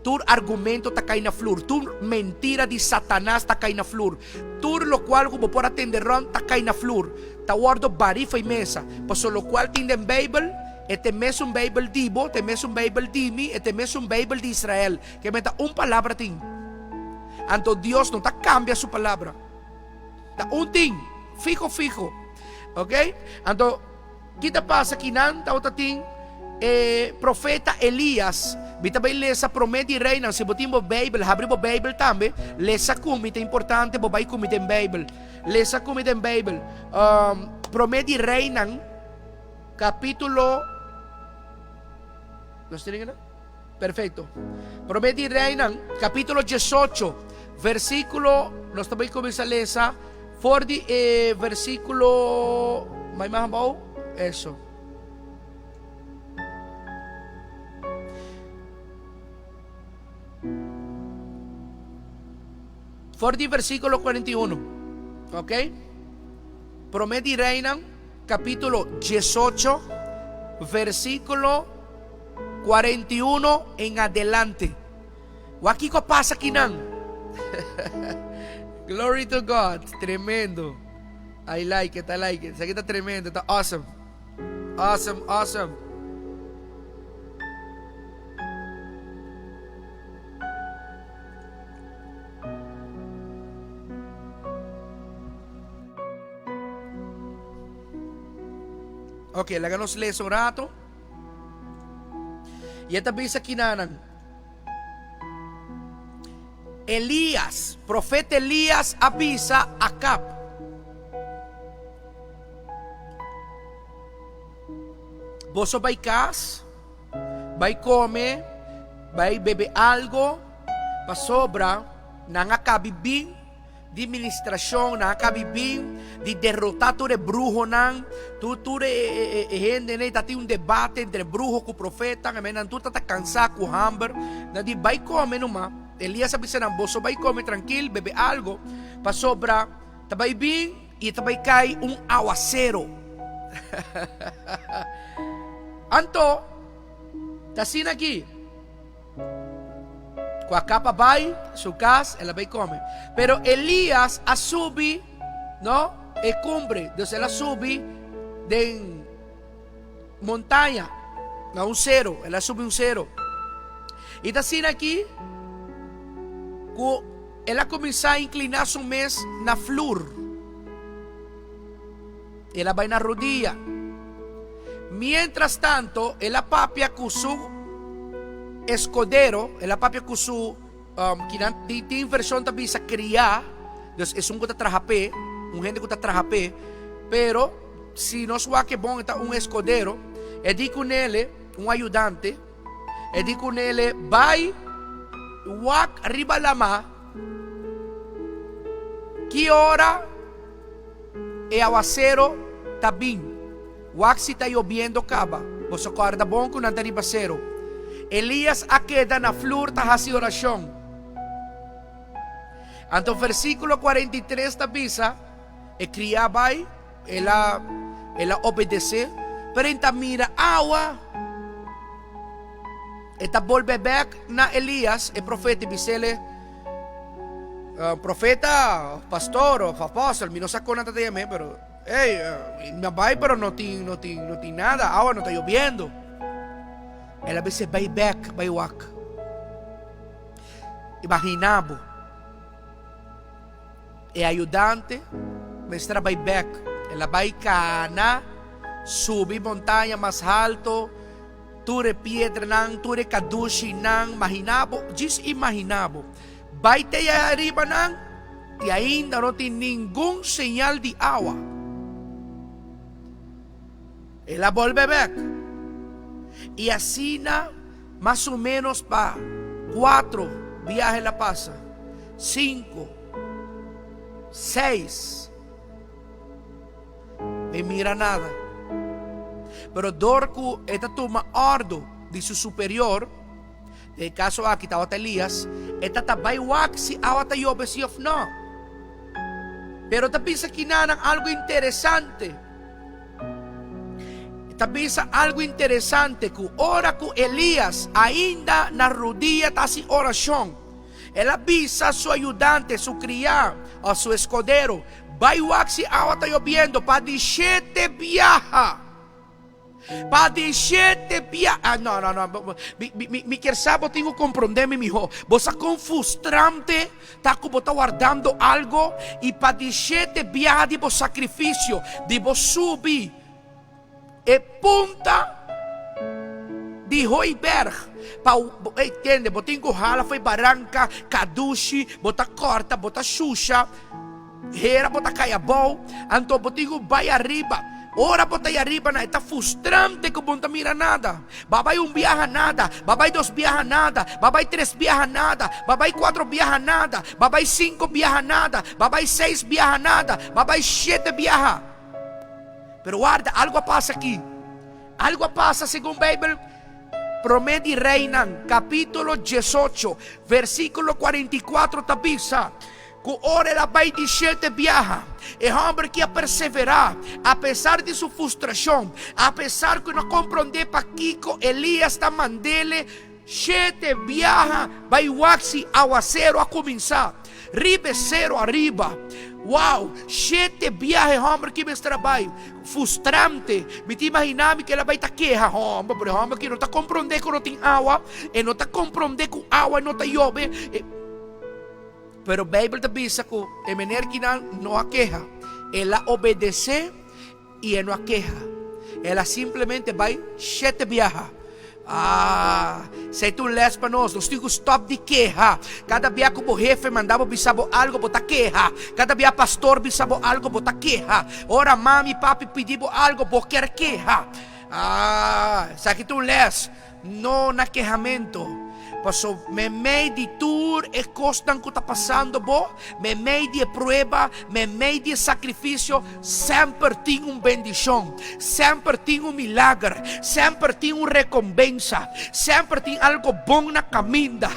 Tur argumento ta kai na flur, tur mentira di Satanas ta kai na flur, tur lokual ku bo por a tende rònt ta kai na flur, ta wòrdu barí fo'i mesa. Pasobra lokual tin den Beibel, e ta e mesun Beibel di bo, ta e mesun Beibel di mi, e ta e mesun Beibel di Israel. Ke meta un palabra tin. Anto Dios no ta kambia su palabra. Ta un tin, fiho fiho. Ok? Anto, ki ta pasa ki nan tabata tin e profeta Elias. Mi ta bai lesa Promé di Reinan. Si bo tin bo Beibel, habri bo Beibel tambe. Lesa ku mi, ta importante bo bai ku mi den Beibel. Lesa ku mi den Beibel. Um, Promé di Reinan, kapítulo. Nos tienen que Perfecto. Promé di Reinan, capítulo 18, versículo, nos ta bai kuminsá lesa for di e versículo, mai mas abou, eso. For di versículo 41. Ok? Promé di Reinan, capítulo 18, versículo 41 en adelante. Wak kiko a pasa kinan. Glory to God. Tremendo. I like it, I like it. Esaki ta tremendo, ta awesome. Awesome, awesome. Ok, laga nos lesa un rato. I e ta bisa kinanan, Elías, profeta Elías a bisa Acab, Boso bai kas, bai kome, bai bebe algo, pasobra nan a kabi bin Di ministracion nan a cabi bin di derrota tur e bruhonan, tur tur e e hendenan ta tin un debate entre bruho cu profeta, nan nan tur ta ta cansa cu hamber, nan di bay come numa, Elias a bisa nan boso bay come trankil, bebe algo, pasobra ta bay bin y ta bay cay un awacero. Anto ta asina aki. Ku a kapa bai su kas, el a bai kome. Pero Elías a subi, no, e kumbre. Dus el a subi den montaña, na un sero. El a subi un sero. I ta asina aki ku el a kuminsá inkliná su mes na flur. El a bai na rudia. Mientras tanto, el a papia ku su eskodero, el a papia ku su, um, kinan, di, tin vershon ta bisa kriá, dus esun ku ta traha p'e, un hende ku ta traha p'e, pero si nos wak e bon e ta un eskodero, e di ku nele, un ayudante, e di ku nele, bai wak riba lamá, ki ora E awasero ta bin. Wak si ta yobiendo kaba. Boso kòrda bon ku nan ta riba sero. Elias a keda na flur ta hasi orashon. Anto versíkulo 43 ta bisa, E kriá bai, el a el a obedesé, pero e ta mira awa. E ta bolbe bèk na Elias, e profeta, i bis'é, Profeta, pastor of apostel, mi no sa kon nan ta ta yam'é, pero ey, mi a bai pero no tin, no tin, no tin nada, awa no ta yobiendo. El a bis'é, bai bèk, bai wak. Imagina bo, e ayudante mester a bai bèk, el a bai kana, subi montaña mas halto, Tur e piedranan, tur e kadushinan, Maginá bo, djis imaginá bo, bai te ei ariba nan i ainda no tin ningun señal di awa. El a bolbe bek. I asina mas o ménos pa kuatro biaha el a pasa, sinku, seis. E mira nada. Pero dor ku e ta tuma òrdu di su superior, den e kaso aki tabata Elias, e ta ta bai wak si awa ta yobe si òf nò. Pero ta bisa kinanan algu interesante. E ta bisa algu interesante ku ora ku Elias ainda na rudia ta hasi orashon, el a bisa su ayudante, su kriá òf su eskodero, Bai wak si awa ta yobiendo pa di shete biaha. Pa di shete biaha. Ah, no, no, no. Mi, mi, mi, mi kier sa bo tin ku komprondé mi mihó. Bo sa kon frustrante ta ku bo ta wardando algo i pa di shete biaha di bo sakrifisio, di bo subi e punta di hooiberg pa ey tende bo tin ku hala for e baranka kadushi bo ta kòrta bo ta shusha hera bo ta kai abou anto bo tin ku bai ariba ora bo ta bai ariba nan e ta fustrante ku bo no ta mira nada bo a bai un biaha nada bo a bai dos biaha nada bo a bai tres biaha nada bo a bai kuatro biaha nada bo a bai sinku biaha nada bo a bai seis biaha nada bo a bai shete biaha. Pero warda, algu a pasa aki. Algu a pasa segun Beibel. Promé di Reinan, kapítulo diesocho, versíkulo 44 ta bisa ku ora el a bai di shete biaha, e hòmber ki a perseverá apesar di su frustrashon, apesar ku e no komprondé pakiko Elías ta mand'é shete biaha bai wak si awaseru a kuminsá. Riba e sero ariba. Wow! Shete biaha e hòmber ki mester a bai. Fustrante. Mi ta imaginá mi ku el a bai ta keha hòmber, pero e hòmber ki no ta komprondé ku no tin awa, e no ta komprondé ku awa no ta yobe. E... Pero Beibel ta bisa ku e mener kinan no a keha. El a obedesé. I e no a keha. El a simplemente bai shete biaha. Ah, esei ta un les pa nos. Nos tin ku stòp di keha. Kada bia ku bo hefe manda bo bisa bo algu, bo ta keha. Kada bia pastor bisa bo algu, bo ta keha. Ora mami, papi pidi bo algu, bo kier keha. Ah, esaki ta un les. No na kehamentu. Paso meimei di tur e kosnan ku ta pasando bo, meimei di e prueba, meimei di e sakrifisio, semper tin un bendishon, semper tin un milager, semper tin un rekompensa, semper tin algo bon na kaminda.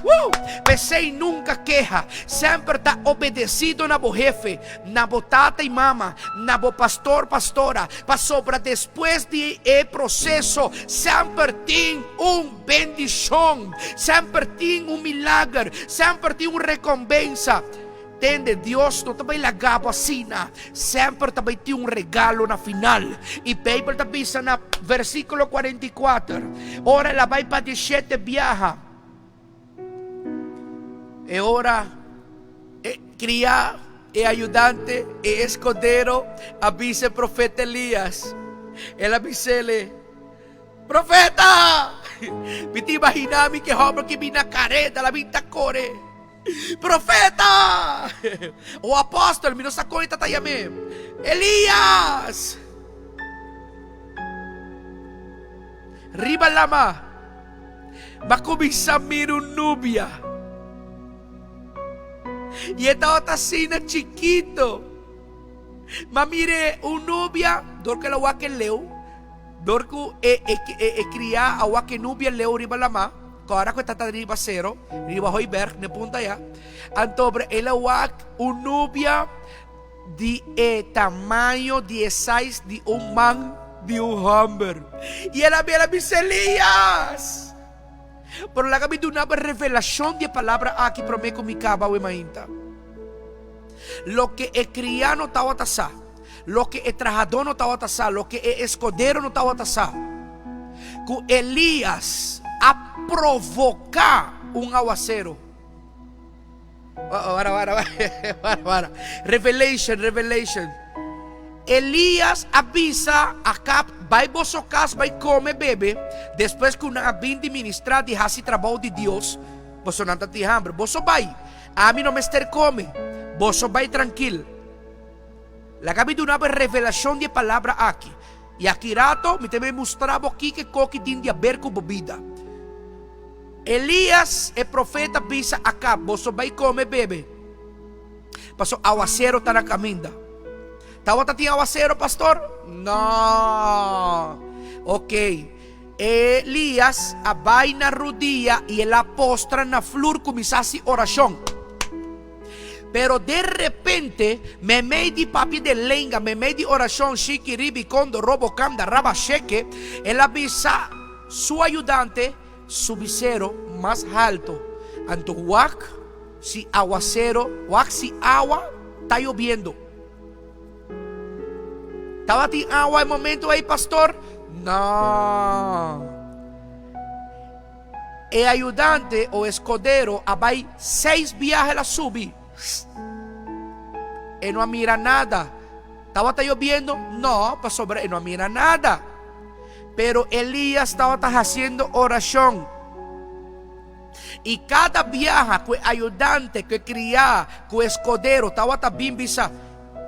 Woo! P'esei nunka keha. Semper ta obedesido na bo hefe, na bo tata i mama, na bo pastor, pastora, pasobra despues di e proseso semper tin un bendishon, semper tin un milager, semper tin un rekompensa. Tende, Dios no ta bai laga bo asina. Semper ta bai tin un regalo na final. I Beibel ta bisa na versíkulo 44, ora el a bai pa di shete biaha, e ora e kriá, e ayudante, e eskodero a bisa e profeta Elías, el a bis'é, Profeta! Mi ta imaginá mi ku e hòmber ki bin na kareta, el a bin ta kore. Profeta! O apòstel, mi no sa kon e ta ta yam'é. Elías! Riba lama, m'a kuminsá mira un nubia. I e tabata asina chikito. M'a mir'é un nubia, dor ku el a wak e leu, dor ku e e kriá a wak e nubia leu riba lama. Kòrda ku e tata riba sero, riba hooiberg, n'e punta ayá. Anto el a wak un nubia di e tamaño di e size di un man di un hòmber. I el a bira bisa Elías! Pero laga mi duna bo e revelashon di e palabra aki promé ku mi kaba awe mainta. Loke e kriá no tabata sa, loke e trahadó no tabata sa, loke e eskodero no tabata sa, ku Elías a provoká un awaseru. Wara, wara, wara, wara. Revelation, revelation. Elías a bisa Akab, Bai boso kas, bai kome, bebe. Despues ku nan a bin di ministrá, di hasi trabou di Dios, boso nan ta tin hamber. Boso bai. Ami no mester kome. Boso bai trankil. Laga mi duna bo e revelashon di e palabra aki. I aki rato mi ta bai mustra bo kiko e koki tin di aber ku bo bida. Elías, e profeta, bisa Akab, Boso bai kome, bebe, pasobra awasero ta na kaminda. Tabata tin awasero, pastor? No. Ok. Elías a bai na rudia i el a postra na flur kuminsá hasi orashon. Pero de repente, meimei di papia den lenga, meimei di orashon, shiki, ribi, kondo, robo, kanda, raba, sheke, el a bisa su ayudante, Subi sero mas halto, anto wak si awasero, wak si awa ta yobiendo. Tabatin awa e momento ei, pastor? No. E ayudante o escodero a bai seis biaha el a subi. E no a mira nada. Tabata yobiendo? No, pasobra e no a mira nada. Pero Elías tabata haciendo oracion. I kada biaha ku e ayudante, ku e kriá, ku e eskodero tabata bin bisa,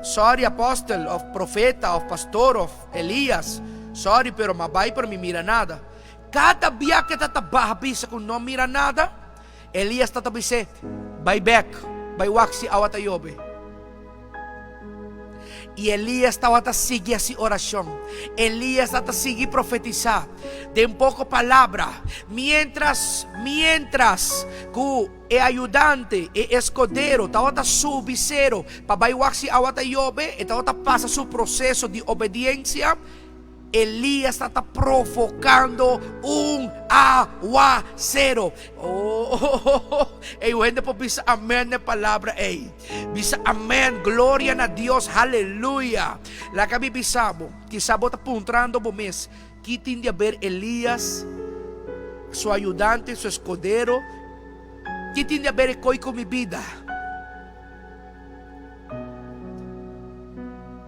Sorry apòstel òf profeta òf pastor òf Elías, sorry pero m'a bai pero mi mira nada. Kada bia ku e ta ta baha bisa ku no mira nada, Elías ta ta bis'é, Bai bèk, bai wak si awa ta yobe. I Elías tabata sigui hasi orashon. Elías tabata sigui profetisá. Den poko palabra, miéntras, miéntras ku e ayudante, e eskodero, tabata subi sero pa bai wak si awa ta yobe, e tabata pasa su proseso di obediensia. Elías ta provocando un awacero. Oh, ey, un hende por bisa amen na e palabra ey. Bisa amen, gloria na Dios, haleluya. Laga mi bisa bo, kisa bo ta puntrando bo mes, ki tin di haber Elías, su ayudante, su escudero, ki tin di haber e koe ku mi bida?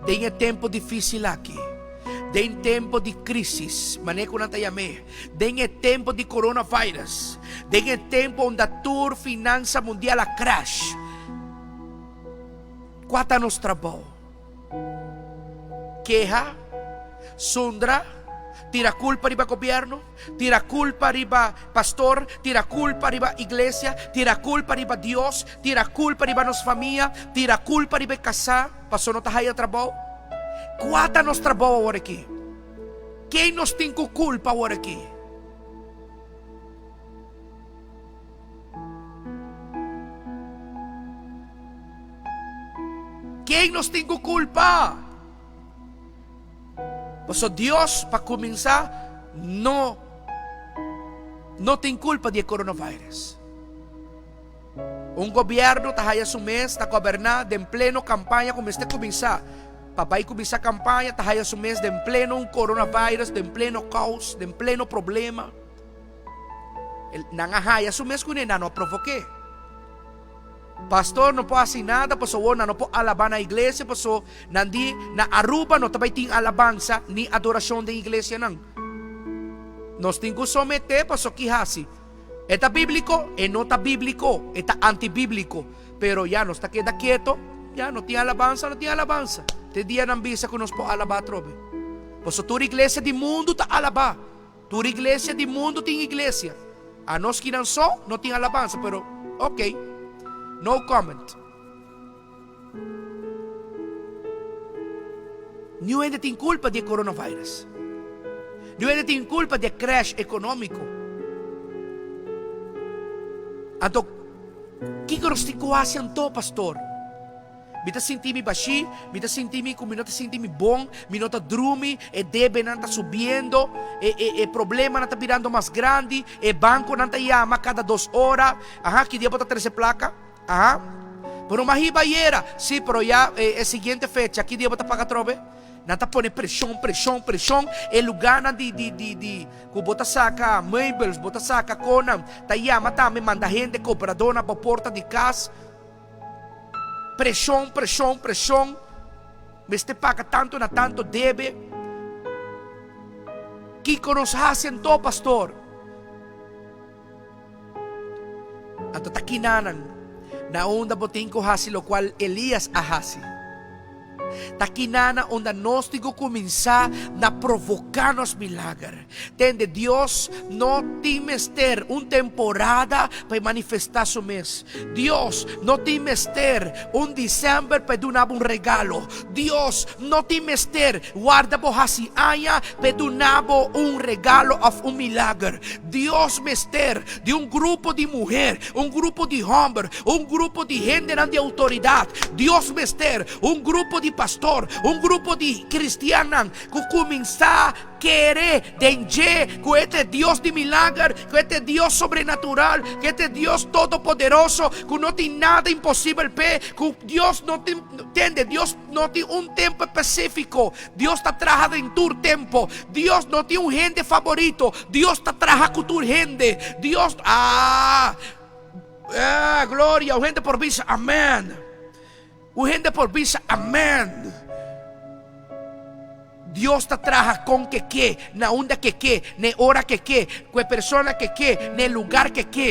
Den e tempo difícil aki, den tempo di crisis, manera cu nan ta yam'é, den e tempo di coronavirus, den e tempo unda tur finansa mundial a crash, cua ta nos trabou? Keha? Zundra? Tira culpa riba gobierno? Tira kulpa riba pastor, tira kulpa riba iglesia, tira kulpa riba Dios, tira kulpa riba nos famia, tira kulpa riba e kasá paso no ta haya trabou. Kua ta nos trabou awor aki? Ken nos tin ku kulpa awor aki? Ken nos tin ku kulpa? Paso Dios pa kuminsá no no tin kulpa di e coronavirus. Un gobièrnu ta haya su mes ta goberná den pleno kampaña ku mester kuminsá. Pa bai kuminsá kampaña ta haya su mes den pleno un coronavirus, den pleno kous, den pleno problema. Nan a haya su mes kuné, nan no a provok'é. Pastor no por hasi nada paso awor nan no por alabá na iglesia paso nan di na Aruba no ta bai tin alabansa ni adorashon den iglesianan. Nos tin ku someté paso ki hasi? E ta bíbliko? E no ta bíbliko, e ta antibíbliko. Pero ya nos ta keda keto, ya no tin alabansa, no tin alabansa. Te dia nan bisa ku nos por alabá atrobe. Paso tur iglesia di mundu ta alabá. Tur iglesia di mundu tin iglesia. Anos kinan so no tin alabansa, pero ok. No comment. Niun hende tin kulpa di e coronavirus. Niun hende tin kulpa di e crash economico. Anto, kiko nos tin ku hasi anto, pastor? Mi ta sinti mi bashí, mi ta sinti mi ku mi no ta sinti mi bon, mi no ta drumi, e debenan ta subiendo, e e e problemanan ta birando mas grandi, e bankonan ta yama kada dos ora, aha, ki dia bo ta trese plaka? Aha, pero ma hiba ayera, sí, pero ya e e siguiente fecha, ki dia bo ta paga atrobe? Nan ta pone preshon, preshon, preshon, e lugánan di di di di ku bo ta saka meubels, bo ta saka konan, ta yama tambe manda hende kobradó na bo porta di kas. Preshon, preshon, preshon. Mester paga tanto na tanto debe. Kiko nos hasi anto, pastor? Anto ta kinanan na unda bo tin ku hasi lokual Elias a hasi. Ta kinana unda nos tin ku kuminsá na provoká nos milager. Tende, Dios no tin mester un temporada pa e manifestá su mes. Dios no tin mester un december pa e duna bo un regalo. Dios no tin mester warda bo hasi aña pa e duna bo un regalo òf un milager. Dios mester di un grupo di muher, un grupo di hòmber, un grupo di hendenan di outoridat. Dios mester un grupo di pastor, un grupo di kristiannan ku kuminsá kere den dje ku e ta e Dios di milager, ku e ta e Dios sobrenatural, ku e ta e Dios todopoderoso, ku no tin nada imposibel p'e, ku Dios no tin, tende, Dios no tin un tempu espesífiko. Dios ta traha den tur tempo. Dios no tin un hende favorito. Dios ta traha ku tur hende. Dios, ah, ah, gloria. Un hende por bisa amen. Un hende por bisa amen. Dios ta traha kon ke ke, na unda ke ke, na e ora ke ke, ku e persona ke ke, na e lugar ke ke.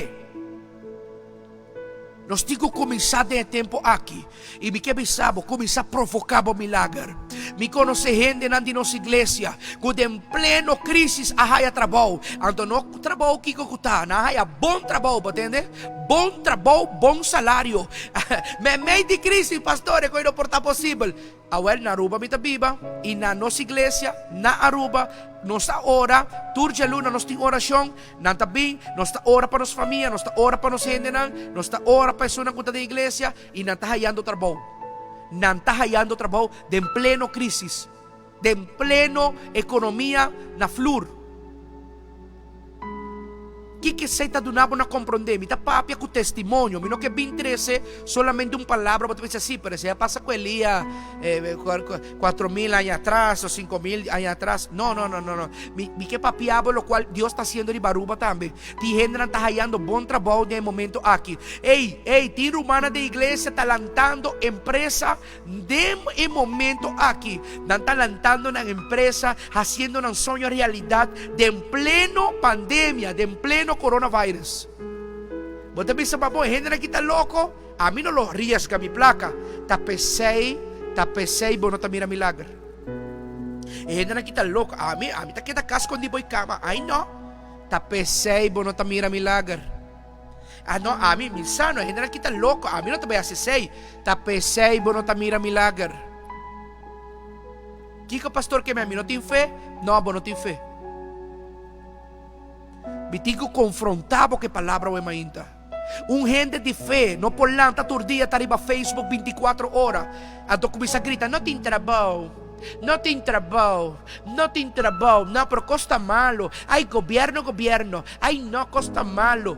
Nos tin ku kuminsá den e tempu aki. I mi ke bisa bo, kuminsá provoká bo milager. Mi konosé hendenan di nos iglesia ku den pleno krísis a haya trabou. Anto no trabou kiko ku ta, nan a haya bon trabou, bo tende? Bon trabou, bon salario. Meimei di krísis, pastor, e kos no por ta posibel. Awel, na Aruba mi ta biba i na nos iglesia na Aruba nos ta ora, tur djaluna nos tin orashon, nan ta bin, nos ta ora pa nos famia, nos ta ora pa nos hendenan, nos ta ora pa esunnan ku ta den iglesia i nan ta hayando trabou. Nan ta hayando trabou den pleno krisis, den pleno ekonomia na flur. Kiko esei ta duna bo na komprondé? Mi ta papia ku testimonio. Mi no ke bin trese solamente un palabra. Bo ta bisa, Sí, pero esei a pasa ku Elia 4000 aña atras o 5000 aña atras. No, no, no, no, no. Mi, mi ke papia bo lokual Dios ta hasiendo riba Aruba tambe. Tin hendenan ta hayando bon trabou den e momento aki. Ey, ey, tin rumannan den iglesia ta lantando empresa Den e momento aki, nan ta lantando nan empresa, haciendo nan soño realidad den pleno pandemia, den pleno coronavirus. Bo ta bisa, Ma bo, e hendenan aki ta loco? Ami no lo riesga mi placa. Ta p'esey, ta p'esey bo no ta mira milager. E hendenan aki ta loco. Ami, ami ta keda cas scondi bo e cama. Ay no. Ta p'esey bo no ta mira milager. Ah no, ami, mi sa no, e hendenan aki ta loko, ami no ta bai hasi esei. Ta p'esei bo no ta mira milager. Kiko pastor ke mi? Mi no tin fe? No, bo no tin fe. Mi tin ku konfrontá bo ku e palabra awe mainta. Un hende di fe no por lanta tur dia ta riba Facebook binticuatro ora, anto cuminsa grita, No tin trabou, no tin trabou, no tin trabou, no, pero cos ta malo, ay gobierno, gobierno, ay no, cos ta malo.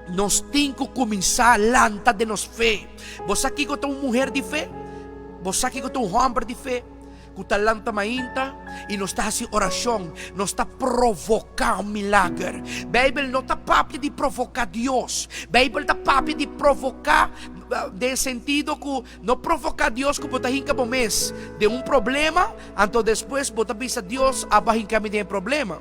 Nos tin cu cuminsa lanta den nos fe. Bo sa kico ta un muher di fe? Bo sa kico ta un homber di fe? Cu ta lanta mainta y nos ta haci oracion, nos ta provoca un milager. Bijbel no ta papia di provoca Dios. Bijbel ta papia di provoca den sentido cu no provoca Dios cu bo ta hinca bo mes den un problema, anto despues bo ta bisa Dios abo a hinca mi den e problema.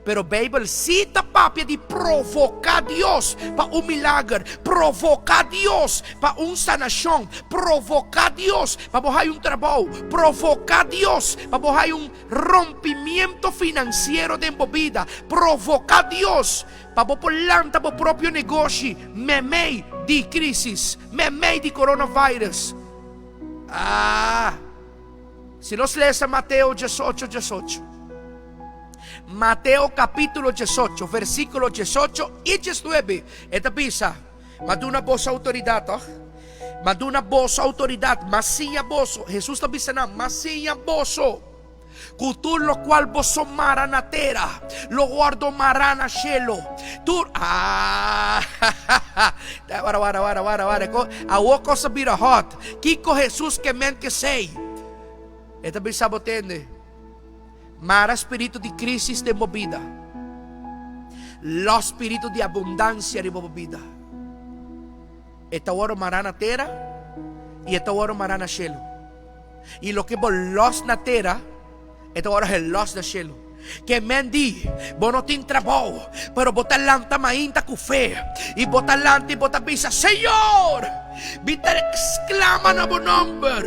Pero Bijbel sí ta papia di provoká Dios pa un milager, provoká Dios pa un sanashon, provoká Dios pa bo haña un trabou, provoká Dios pa bo haña un rompimiento finansiero den bo bida, provoká Dios pa bo por lanta bo propio negoshi meimei di krísis, meimei di coronavirus. Ah! Si nos lesa Mateo diesocho diesocho, Mateo capítulo diesocho, versículo diesocho i diesnuebe, e ta bisa, M'a duna boso autoridad, toch? M'a duna boso autoridad, m'a siña boso, Jesús ta bisa nan, m'a siña boso, ku tur lokual boso mara na tera, lo wòrdu mará na shelu. Tur, ah, wara, wara, wara, wara, wara, awor kos a bira hòt. Kiko Hesus ke men kesei? E ta bisa bo tende, Mara spiritu di krisis den bo bida, lòs spiritu di abundansia riba bo bida. E ta wòrdu mará na tera i e ta wòrdu mará na shelu. I loke bo lòs na tera, e ta wòrdu helòs na shelu. Ke men di, Bo no tin trabou, pero bo ta lanta mainta ku fe, i bo ta lanta i bo ta bisa, Señor, mi ta sklama na bo nòmber,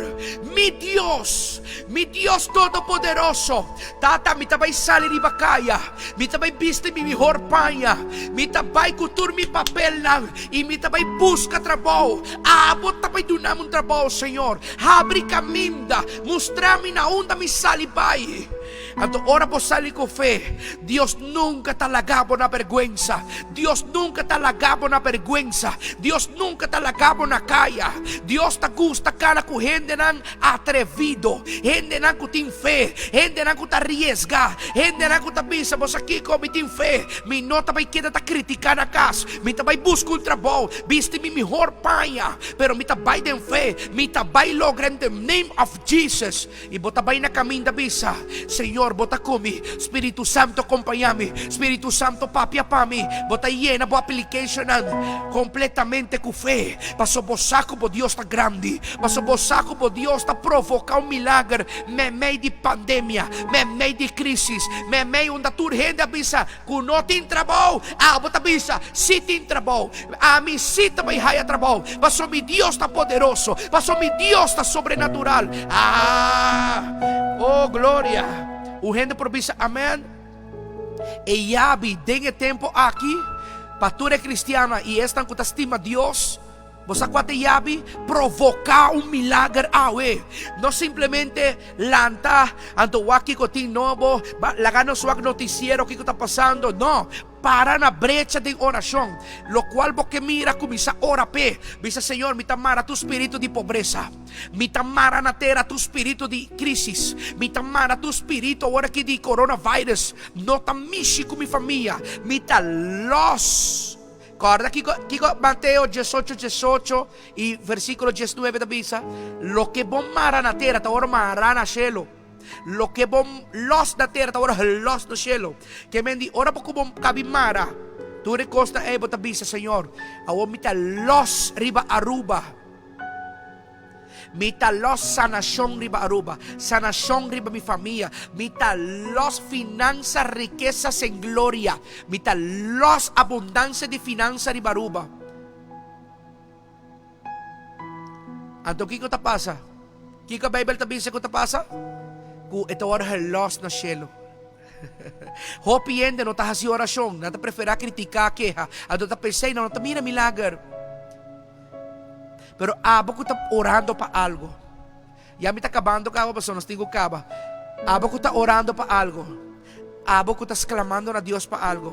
mi Dios, mi Dios Todopoderoso. Tata, mi ta bai sali riba kaya, mi ta bai bisti mi mihor paña, mi ta bai ku tur mi papelnan, i mi ta bai buska trabou. Abo ta bai duna mi un trabou, Señor. Habri kaminda, mustra mi na unda mi sali bai. Anto ora bo sali ku fe, Dios nunka ta laga bo na bèrgwensa. Dios nunka ta laga bo na bèrgwensa. Dios nunka ta laga bo na kaya. Dios ta gusta kana ku hendenan atrevido, hendenan ku tin fe, hendenan ku ta riesga, hendenan ku ta bisa, Bo sa kiko? Mi tin fe. Mi no ta bai keda ta kritiká na kas. Mi ta bai buska un trabou, bisti mi mihor paña, pero mi ta bai den fe. Mi ta bai logra in the name of Jesus. I bo ta bai na kaminda bisa, Señor, bo ta ku mi. Spiritu Santo kompañá mi. Spiritu Santo papia pa mi. Bo ta yena bo applicationnan kompletamente ku fe, pasobra bo sa ku bo Dios ta grandi, pasobra bo sa ku bo Dios ta provoká un milager meimei di pandemia, meimei di krísis, meimei unda tur hende a bisa ku no tin trabou. Abo ta bisa, Si tin trabou. Ami si ta bai haya trabou, pasobra mi Dios ta poderoso, pasobra mi Dios ta sobrenatural. Ah! Oh, gloria! Un hende por bisa amen? E yabi den e tempo aki pa tur e cristiannan i esnan cu ta stima Dios, bo sa cua ta e yabi? Provoca un milager awe. No simplemente lanta anto wak kico tin nobo, laga nos wak noticiero kico ta pasando. No, Para na brecha den orashon. Lokual bo ke mira, kuminsá ora p'e. Bisa, Señor, mi ta mara tur spiritu di pobresa. Mi ta mara na tera tur spiritu di krísis. Mi ta mara tur spiritu awor aki di coronavirus. No ta mishi ku mi famia. Mi ta lòs. Kòrda kiko kiko Mateo diesocho diesocho i versíkulo diesnuebe ta bisa? Loke bo mara na tera ta wòrdu mará na shelu. Loke bo los na tera ta wòrdu gelos na shelu. Ke men di ora bo ku bo kabi mara tur e kosnan ei bo ta bisa, Señor, awor mi ta los riba Aruba. Mi ta los sanashon riba Aruba, sanashon riba mi famia. Mi ta los finansa, rikesa sen gloria. Mi ta los abundansia di finansa riba Aruba. Anto kiko ta pasa? Kiko Beibel ta bisa ku ta pasa? Ku e ta wòrdu gelòs na shelu. Hopi hende no ta hasi orashon, nan ta preferá kritiká, keha. Anto ta p'esei nan no ta mira milager. Pero abo ku ta orando pa algu, ya mi ta kabando kaba pasobra nos tin ku kaba. Abo ku ta orando pa algu, abo ku ta sklamando na Dios pa algu.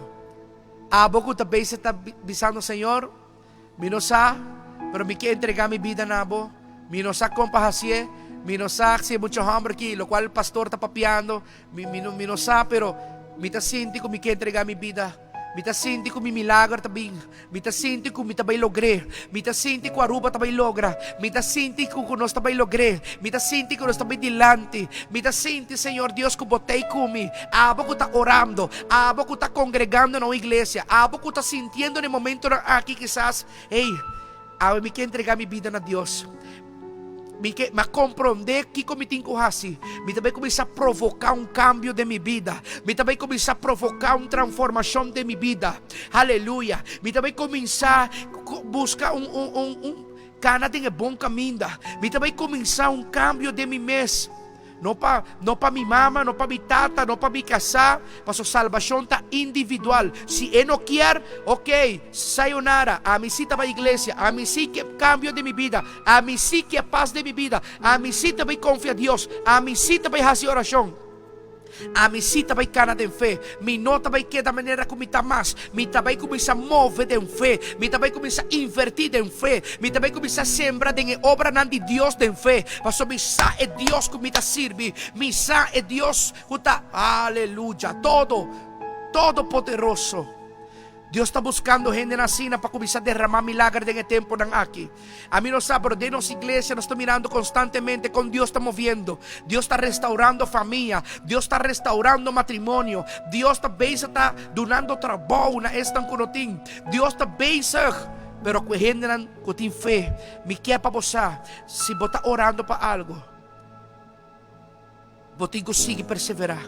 Abo ku ta bezig ta bisando, Señor, mi no sa, pero mi ke entregá mi bida na bo. Mi no sa kon pa hasié, mi no sa si e mucha hòmber aki, lokual pastor ta papiando, mi mi no mi no sa, pero mi ta sinti ku mi ke entregá mi bida. Mi ta sinti ku mi milager ta bin. Mi ta sinti ku mi ta bai logr'é. Mi ta sinti ku Aruba ta bai logra. Mi ta sinti ku ku nos ta bai logr'é. Mi ta sinti ku nos ta bai dilanti. Mi ta sinti, Señor Dios, ku Bo t'ei ku mi. Abo ku ta orando, abo ku ta kongregando na un iglesia, abo ku ta sintiendo na e momentonan aki kisas, Hey, awe mi ke entregá mi bida na Dios. Mi ke, mi a komprondé kiko mi tin ku hasi. Mi ta bai kuminsá provoká un kambio den mi bida. Mi ta bai kuminsá provoká un transformashon den mi bida. Aleluya! Mi ta bai kuminsá buska un, un, un, un kana den e bon kaminda. Mi ta bai kuminsá un kambio den mi mes. No pa, no pa mi mama, no pa mi tata, no pa mi kasá, paso salbashon ta individual. Si e no kier, ok, sayonara, ami si ta bai iglesia, ami si ke kambio den mi bida, ami si ke pas den mi bida, ami si ta bai konfia Dios, ami si ta bai hasi orashon. Ami sí ta bai kana den fe. Mi no ta bai keda manera ku mi ta mas. Mi ta bai kuminsá move den fe. Mi ta bai kuminsá invertí den fe. Mi ta bai kuminsá sembra den e obranan di Dios den fe. Pasobra mi sa e Dios ku mi ta sirbi. Mi sa e Dios ku ta, aleluya, todo, todopoderoso. Dios ta buskando hendenan asina pa kuminsá derramá milager den e tempunan aki. Ami no sa, pero den nos iglesia nos ta mirando konstantemente kon Dios ta moviendo. Dios ta restaurando famia. Dios ta restaurando matrimonio. Dios ta bezig ta dunando trabou na esnan ku no tin. Dios ta bezig, pero ku e hendenan ku tin fe. Mi kier pa bo sa, si bo ta orando pa algu, Bo tin ku sigui perseverá.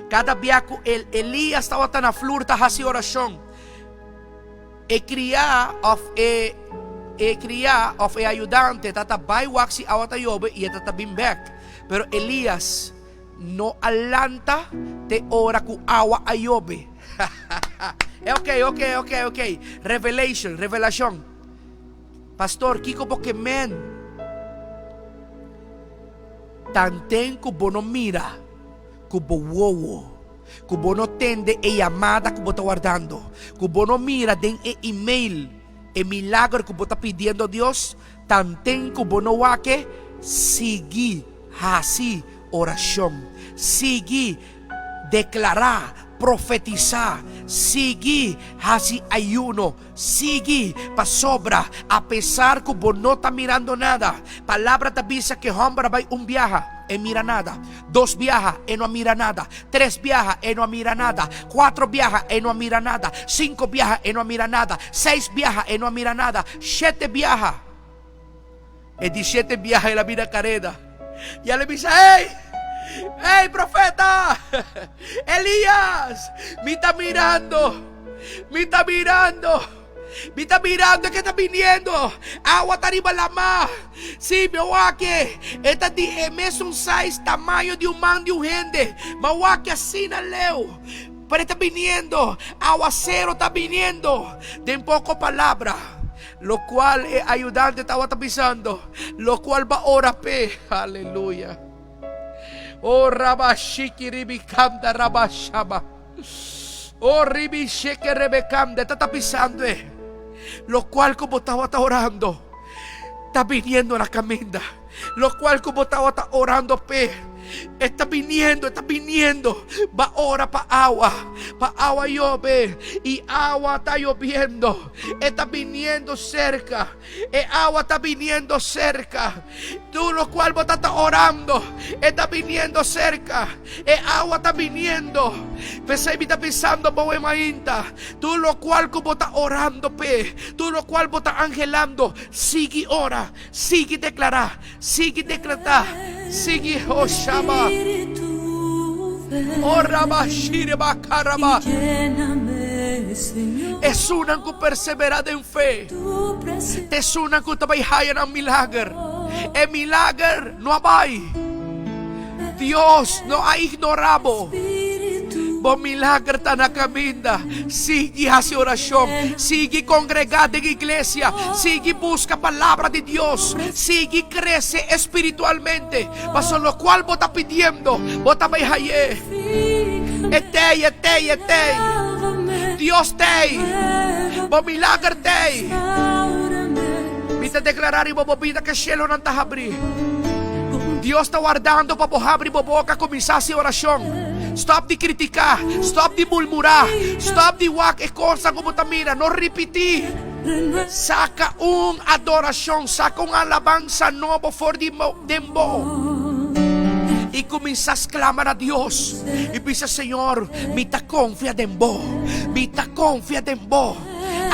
Kada bia ku el Elías tabata na flur ta hasi orashon, e kriá òf e e kriá òf e ayudante ta ta bai wak si awa ta yobe i e ta ta bin bèk. Pero Elías no a lanta te ora ku awa a yobe. Ok, ok, ok, ok. Revelation, revelashon. Pastor, kiko bo ke men? Tanten ku bo no mira ku bo wowo, ku bo no tende e yamada ku bo ta wardando, ku bo no mira den e email e milager ku bo ta pidiendo Dios, tanten ku bo no wak e, sigui hasi orashon, sigui deklará, profetisá, sigui hasi ayuno. Sigui, pasobra apesar ku bo no ta mirando nada, Palabra ta bisa ku e hòmber a bai un biaha, e mira nada, dos biaha, e no a mira nada, tres biaha, e no a mira nada, kuatro biaha, e no a mira nada, sinku biaha, e no a mira nada, seis biaha, e no a mira nada, shete biaha. E di shete biaha el a bira kareda i el a bisa, Ey! Ey, profeta! Elías! Mi ta mirando! Mi ta mirando! Mi ta mirando ke ta biniendo! Awa ta riba lamá! Sí, mi a wak e! E ta di e mesun size, tamaño di un man di un hende. Mi a wak e asina leu. Pero e ta biniendo! Awasero ta biniendo! Den poko palabra. Locual e ayudante tabata bisando, locual ba ora p'e. Aleluya. Oh, raba shiki ribi kanda raba shaba. Oh, ribi sheke rebe kanda. Ta ta bisando e. Locual cu bo tabata orando, ta biniendo na caminda. Locual cu bo tabata orando p'e, e ta biniendo, e ta biniendo. Ba ora pa awa, pa awa yobe, y awa ta yobiendo. E ta biniendo cerca, e awa ta biniendo cerca. Tur locual bo ta ta orando, e ta biniendo cerca, e awa ta biniendo. P'esei mi ta bisando bo e mainta, tur locual cu bo ta orando p'e, tur locual bo ta anhelando, sigui ora. Sigui deklará, sigui dekretá, sigui oh shama. Oh raba shireba karaba. Esunnan ku perseverá den fe, ta esunnan ku ta bai haya nan milager. E milager no a bai. Dios no a ignorá bo. Bo milager ta na kaminda. Sigui hasi orashon. Sigui kongregá den iglesia. Sigui buska palabra di Dios. Sigui krese espiritualmente. Pasobra lokual bo ta pidiendo, bo ta bai haye. E tei, e tei, e tei. Dios t'ei. Bo milager t'ei. Mi ta deklará riba bo bida ku e shelonan ta habrí. Dios ta wardando pa bo habri bo boka kuminsá hasi orashon. Stòp di kritiká, stòp di murmurá, stòp di wak e kosnan ku bo ta mira. No ripití. Saka un adorashon, saka un alabansa nobo for di den bo i kuminsá sklama na Dios i bisa, Señor, mi ta konfia den bo, mi ta konfia den bo.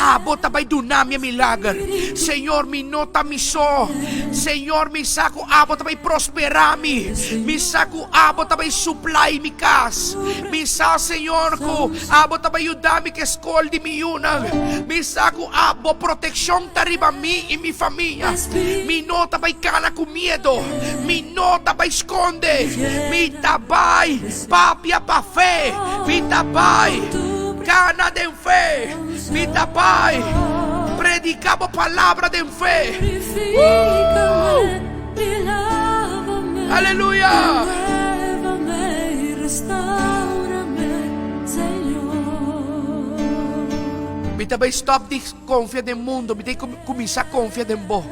Abo ta bai duna mi e milager. Señor, mi no ta mi so. Señor, mi sa ku abo ta bai prosperá mi. Mi sa ku abo ta bai suplai mi kas. Mi sa, Señor, ku abo ta bai yuda mi ku e skol di mi yunan. Mi sa ku abo protekshon ta riba mi i mi famia. Mi no ta bai kana ku miedo. Mi no ta bai skonde. Mi ta bai papia pa fe. Mi ta bai kana den fe. Mi ta bai prediká bo palabra den fe. Woo! Aleluya! Mi ta bai stòp di konfia den mundu, mi ta kuminsá konfia den bo.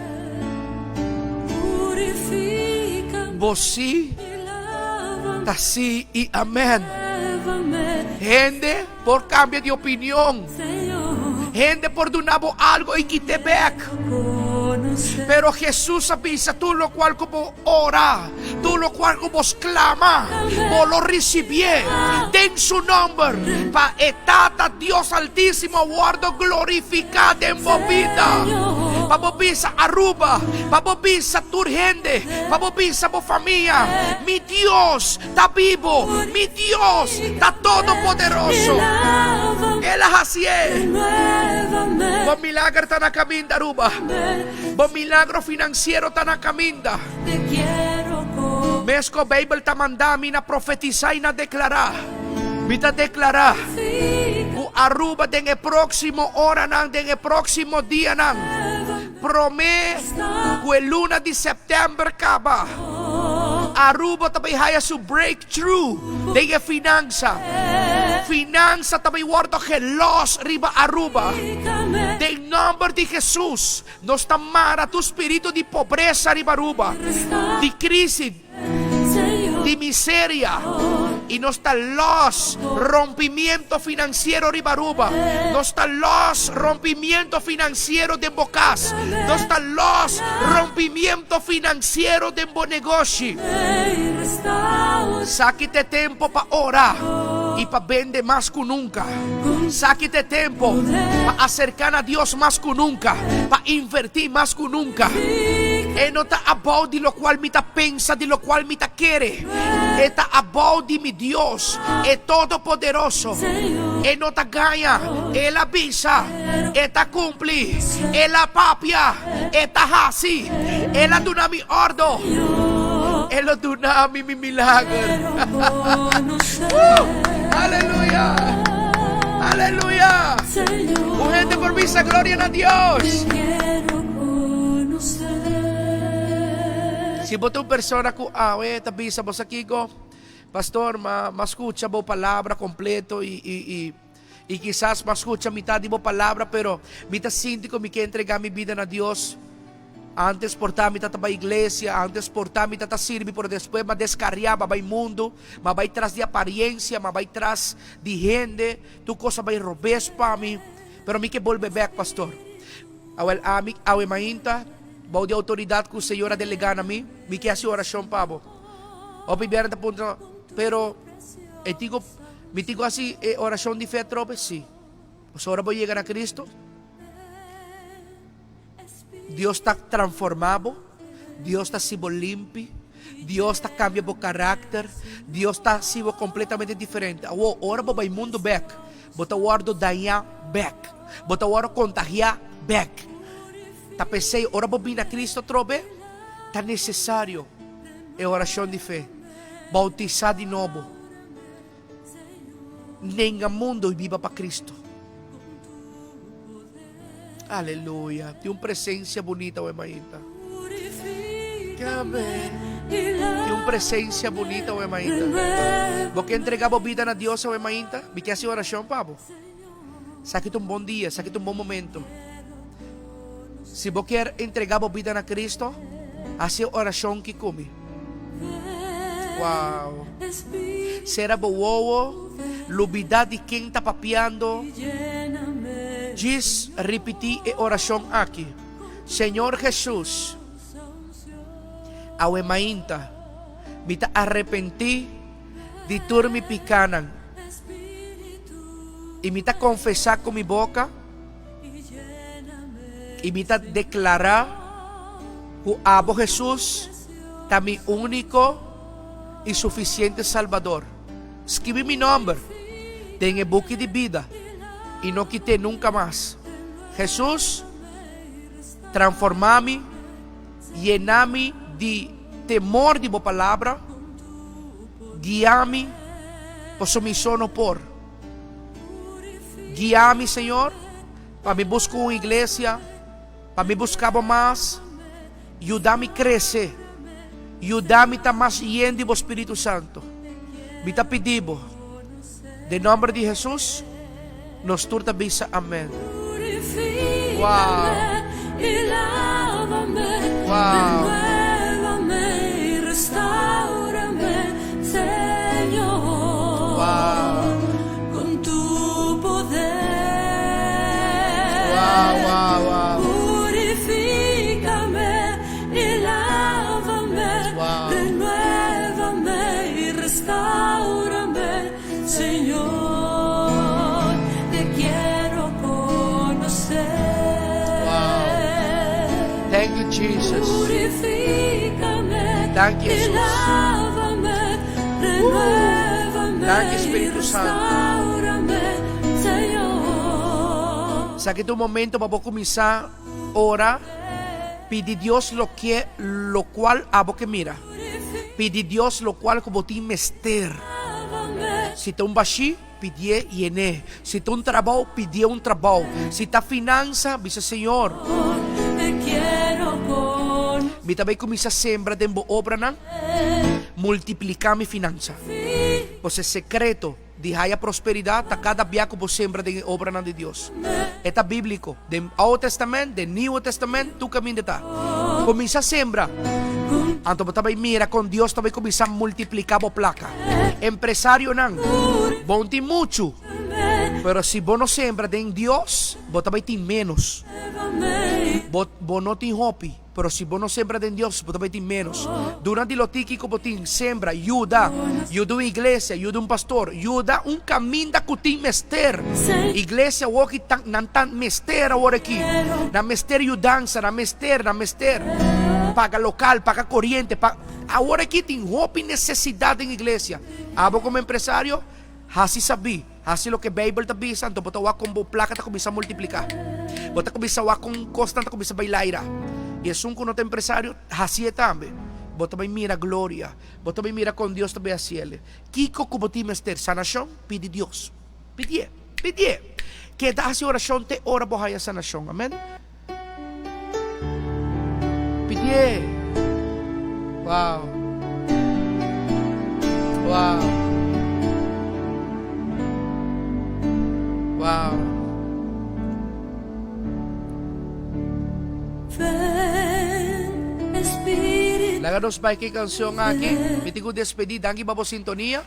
Bo sí ta sí i amèn. Hende por kambia di opinion. Hende por duna bo algo i kit'é bèk. Pero Hesus a bisa, Tur lokual ku bo ora, tur lokual ku bo sklama, bo lo risibié den su nòmber, pa e Tata Dios Altísimo wòrdu glorifiká den bo bida. Pa bo bisa Aruba, pa bo bisa tur hende, pa bo bisa bo famia, Mi Dios ta bibo, mi Dios ta todopoderoso. El a hasié. Bo milager ta na kaminda, Aruba. Bo milagro finansiero ta na kaminda. Mesko Beibel ta manda mi na profetisá i na deklará. Mi ta deklará ku Aruba den e próksimo oranan, den e próksimo dianan, Promé ku e luna di sèptèmber kaba, Aruba ta bai haya su breakthrough den e finansa. Finansa ta bai wòrdu gelòs riba Aruba. Den nòmber di Hesus, nos ta mara tur spiritu di pobresa riba Aruba, di krísis, di miseria y nos ta los rompimiento financiero riba Aruba, nos ta los rompimiento financiero den bo cas, nos ta los rompimiento financiero den bo negoshi. Saki t'e tempo pa ora y pa bende mas cu nunca. Saki t'e tempo pa acerca na Dios mas cu nunca, pa inverti mas cu nunca. E no ta abou di lokual mi ta pensa, di lokual mi ta kere. E ta abou di mi Dios, e Todopoderoso. E no ta gaña. El a bisa, e ta kumpli. El a papia, e ta hasi. El a duna mi òrdo, e lo duna mi mi milager. Woo! Aleluya! Aleluya! Un hende por bisa gloria na Dios. Si bo ta un persona ku awe ta bisa bo sa kiko, Pastor, ma ma skucha bo palabra kompleto i i i i kisas ma skucha mitad di bo palabra, pero mi ta sinti ku mi ke entrega mi bida na Dios. Antes por ta mi ta ta bai iglesia, antes por ta mi ta ta sirbi, pero despues m'a deskariá, m'a bai mundu, m'a bai tras di apariencia, m'a bai tras di hende, tur kos a bai robes pa mi, pero mi ke bolbe bèk, pastor. Awel ami, awe mainta, bou di outoridat ku Señor a delegá na mi, mi ke hasi orashon pa bo. Hopi biaha nan ta puntra, Pero, e tin ku, mi tin ku hasi e orashon di fe atrobe? Sí. Pasobra ora bo yega na Cristo, Dios ta transformá bo, Dios ta hasi bo limpi, Dios ta kambia bo karakter, Dios ta hasi bo kompletamente diferente. Awor, ora bo bai mundu bèk, bo ta wòrdu dañá bèk, bo ta wòrdu kontagiá bèk. Ta p'esei, ora bo bini na Cristo atrobe, ta nesesario e orashon di fe, boutisá di nobo, nenga mundu i biba pa Cristo. Aleluya. Tin un presencia bunita awe mainta. Tin un presencia bunita awe mainta. Bo ke entrega bo bida na Dios awe mainta? Mi ke hasi oracion pa bo. Esaki ta un bon dia, esaki ta un bon momento. Si bo kier entrega bo bida na Cristo, haci e oracion ki cu mi. Wow! Cera bo wowo, lubida di ken ta papiando, djis ripiti e oracion aki, Señor Jesus, awe mainta mi ta arepenti di tur mi picanan y mi ta confesa cu mi boca, I mi ta deklará ku abo, Hesus, ta mi úniko i sufisiente Salbador. Skibi mi nòmber den e buki di bida i no kit'é nunka mas. Hesus, transformá mi, yena mi di temor di bo palabra, guia mi, pasobra mi so no por. Guia mi, Señor, pa mi busca un iglesia, pa mi busca Bo mas. Yuda mi crece. Yuda mi ta mas yen di Bo Spiritu Santo. Mi ta pidi Bo, den nomber di Jesus, nos tur ta bisa amen. Wow! Wow! Wow! Wow, wow. Wow. Wow. Thank you, Jesus. Danki, Jesus. Danki, Spiritu Santo. Esaki ta un momento pa bo kuminsá ora, pidi Dios loke lokual abo ke mira. Pidi Dios lokual ku bo tin mester. Si ta un bashí, pidié yen'é. Si ta un trabou, pidié un trabou. Si ta finansa, bisa Señor, Mi ta bai kuminsá sembra den bo obranan, multipliká mi finansa. Pues e sekreto di haya prosperidat ta kada bia ku bo sembra den e obranan di Dios. E ta bíbliko. Den Oud Testament, den Nieuwe Testament, tur kaminda ta. Kuminsá sembra, anto bo ta bai mira kon Dios ta bai kuminsá multipliká bo plaka. Empresarionan, bo no tin muchu, pero si bo no sembra den Dios, bo ta bai tin ménos. Bo, bo no tin hopi, pero si bo no sembra den Dios, bo ta bai tin ménos. Duna di lo tiki ku bo tin, sembra, yuda. Yuda un iglesia, yuda un pastor, yuda un kaminda ku tin mester. Iglesia awoki ta, nan ta mester awor aki. Nan mester yudansa, nan mester, nan mester paga lokal, paga koriente, pa. Awor aki tin hopi nesesidat den iglesia. Abo komo empresario, hasi sabí, hasi loke Beibel ta bisa, anto bo ta wak kon bo plaka ta kuminsá multipliká. Bo ta kuminsá wak kon kosnan ta kuminsá bai laira. I esun ku no ta empresario, hasié tambe. Bo ta bai mira gloria. Bo ta bai mira kon Dios ta bai hasiel. Kiko ku bo tin mester? Sanashon? Pidi Dios. Pidié. Pidié. Keda hasi orashon te ora bo haña sanashon. Amen. Pidié. Wow. Wow. Wow. Laga nos bai ke canción aki. Mi tin ku despedí. Danki pa bo sintonia.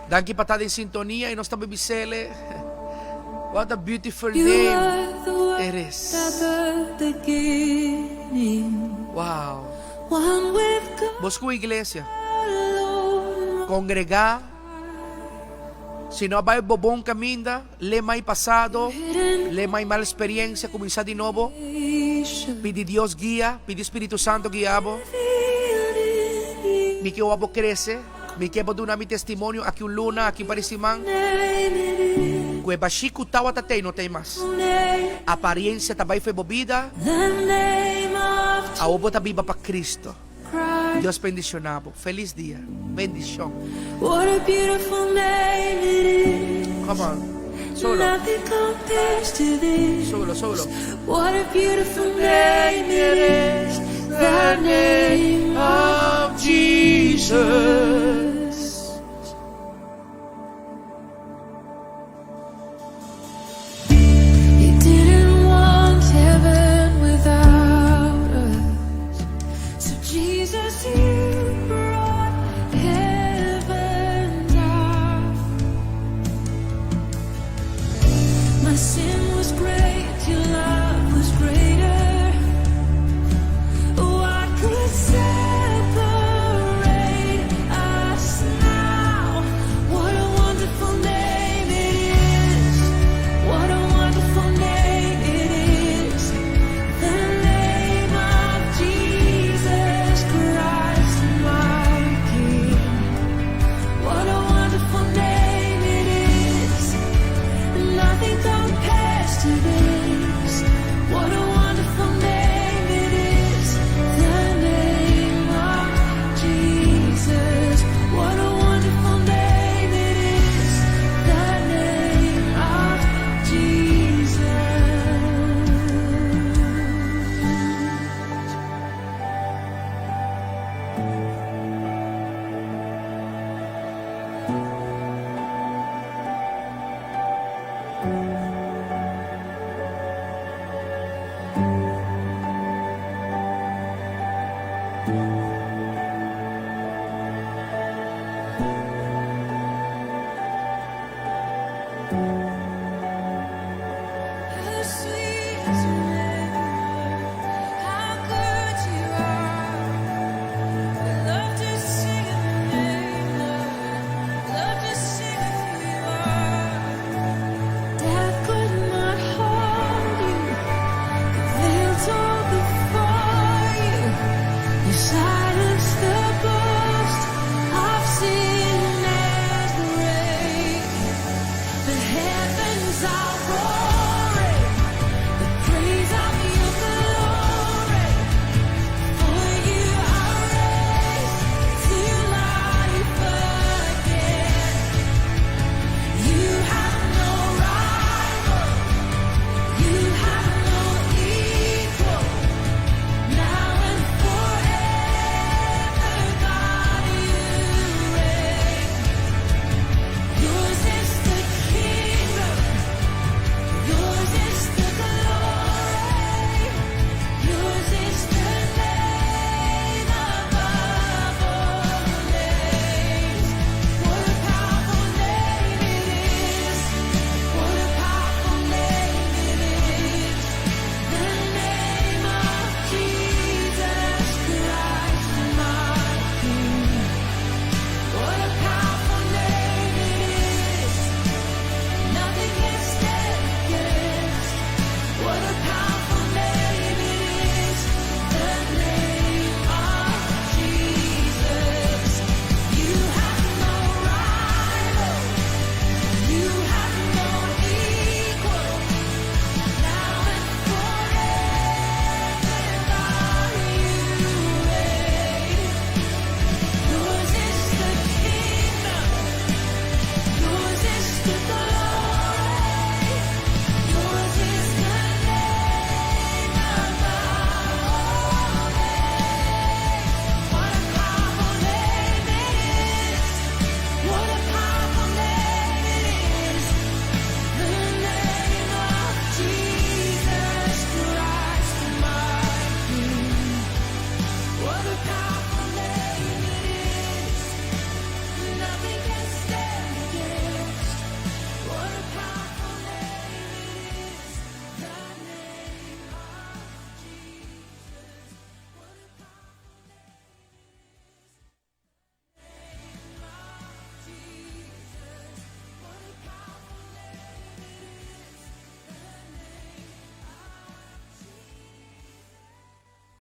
Danki pa ta den sintonia y nos ta bibi sele. What a beautiful name it is. Wow. Bos cu iglesia. Congrega. Si no a bay bo bon caminda, le mai pasado, le mai mal experiencia, cuminsa di nobo. Pidi Dios guia, pidi Spiritu Santo guia bo. Mi ke wak bo crece. Mi ke bo duna mi testimonio aki un luna, aki un par di siman, ku e bashí ku tawata tei no tei mas. Apariencia ta bai fo'i bo bida, awor bo ta biba pa Cristo. Dios bendiciona bo. Feliz dia. Bendicion. Come on. Solo. Solo, solo. The name of Jesus. My sin was great, your love was greater. What could separate us now? What a wonderful name it is. What a wonderful name it is. The name of Jesus Christ, my King. What a wonderful name it is. Nothing compares to this. What a wonderful name it is. The name of Jesus. What a wonderful name it is. The name of Jesus. How sweet to remember how good you are. We love to sing your name, Lord. Love to sing of who you are. Death could not hold you. The veil tore before you. You silenced the boast of sin and grave. The heavens are roaring.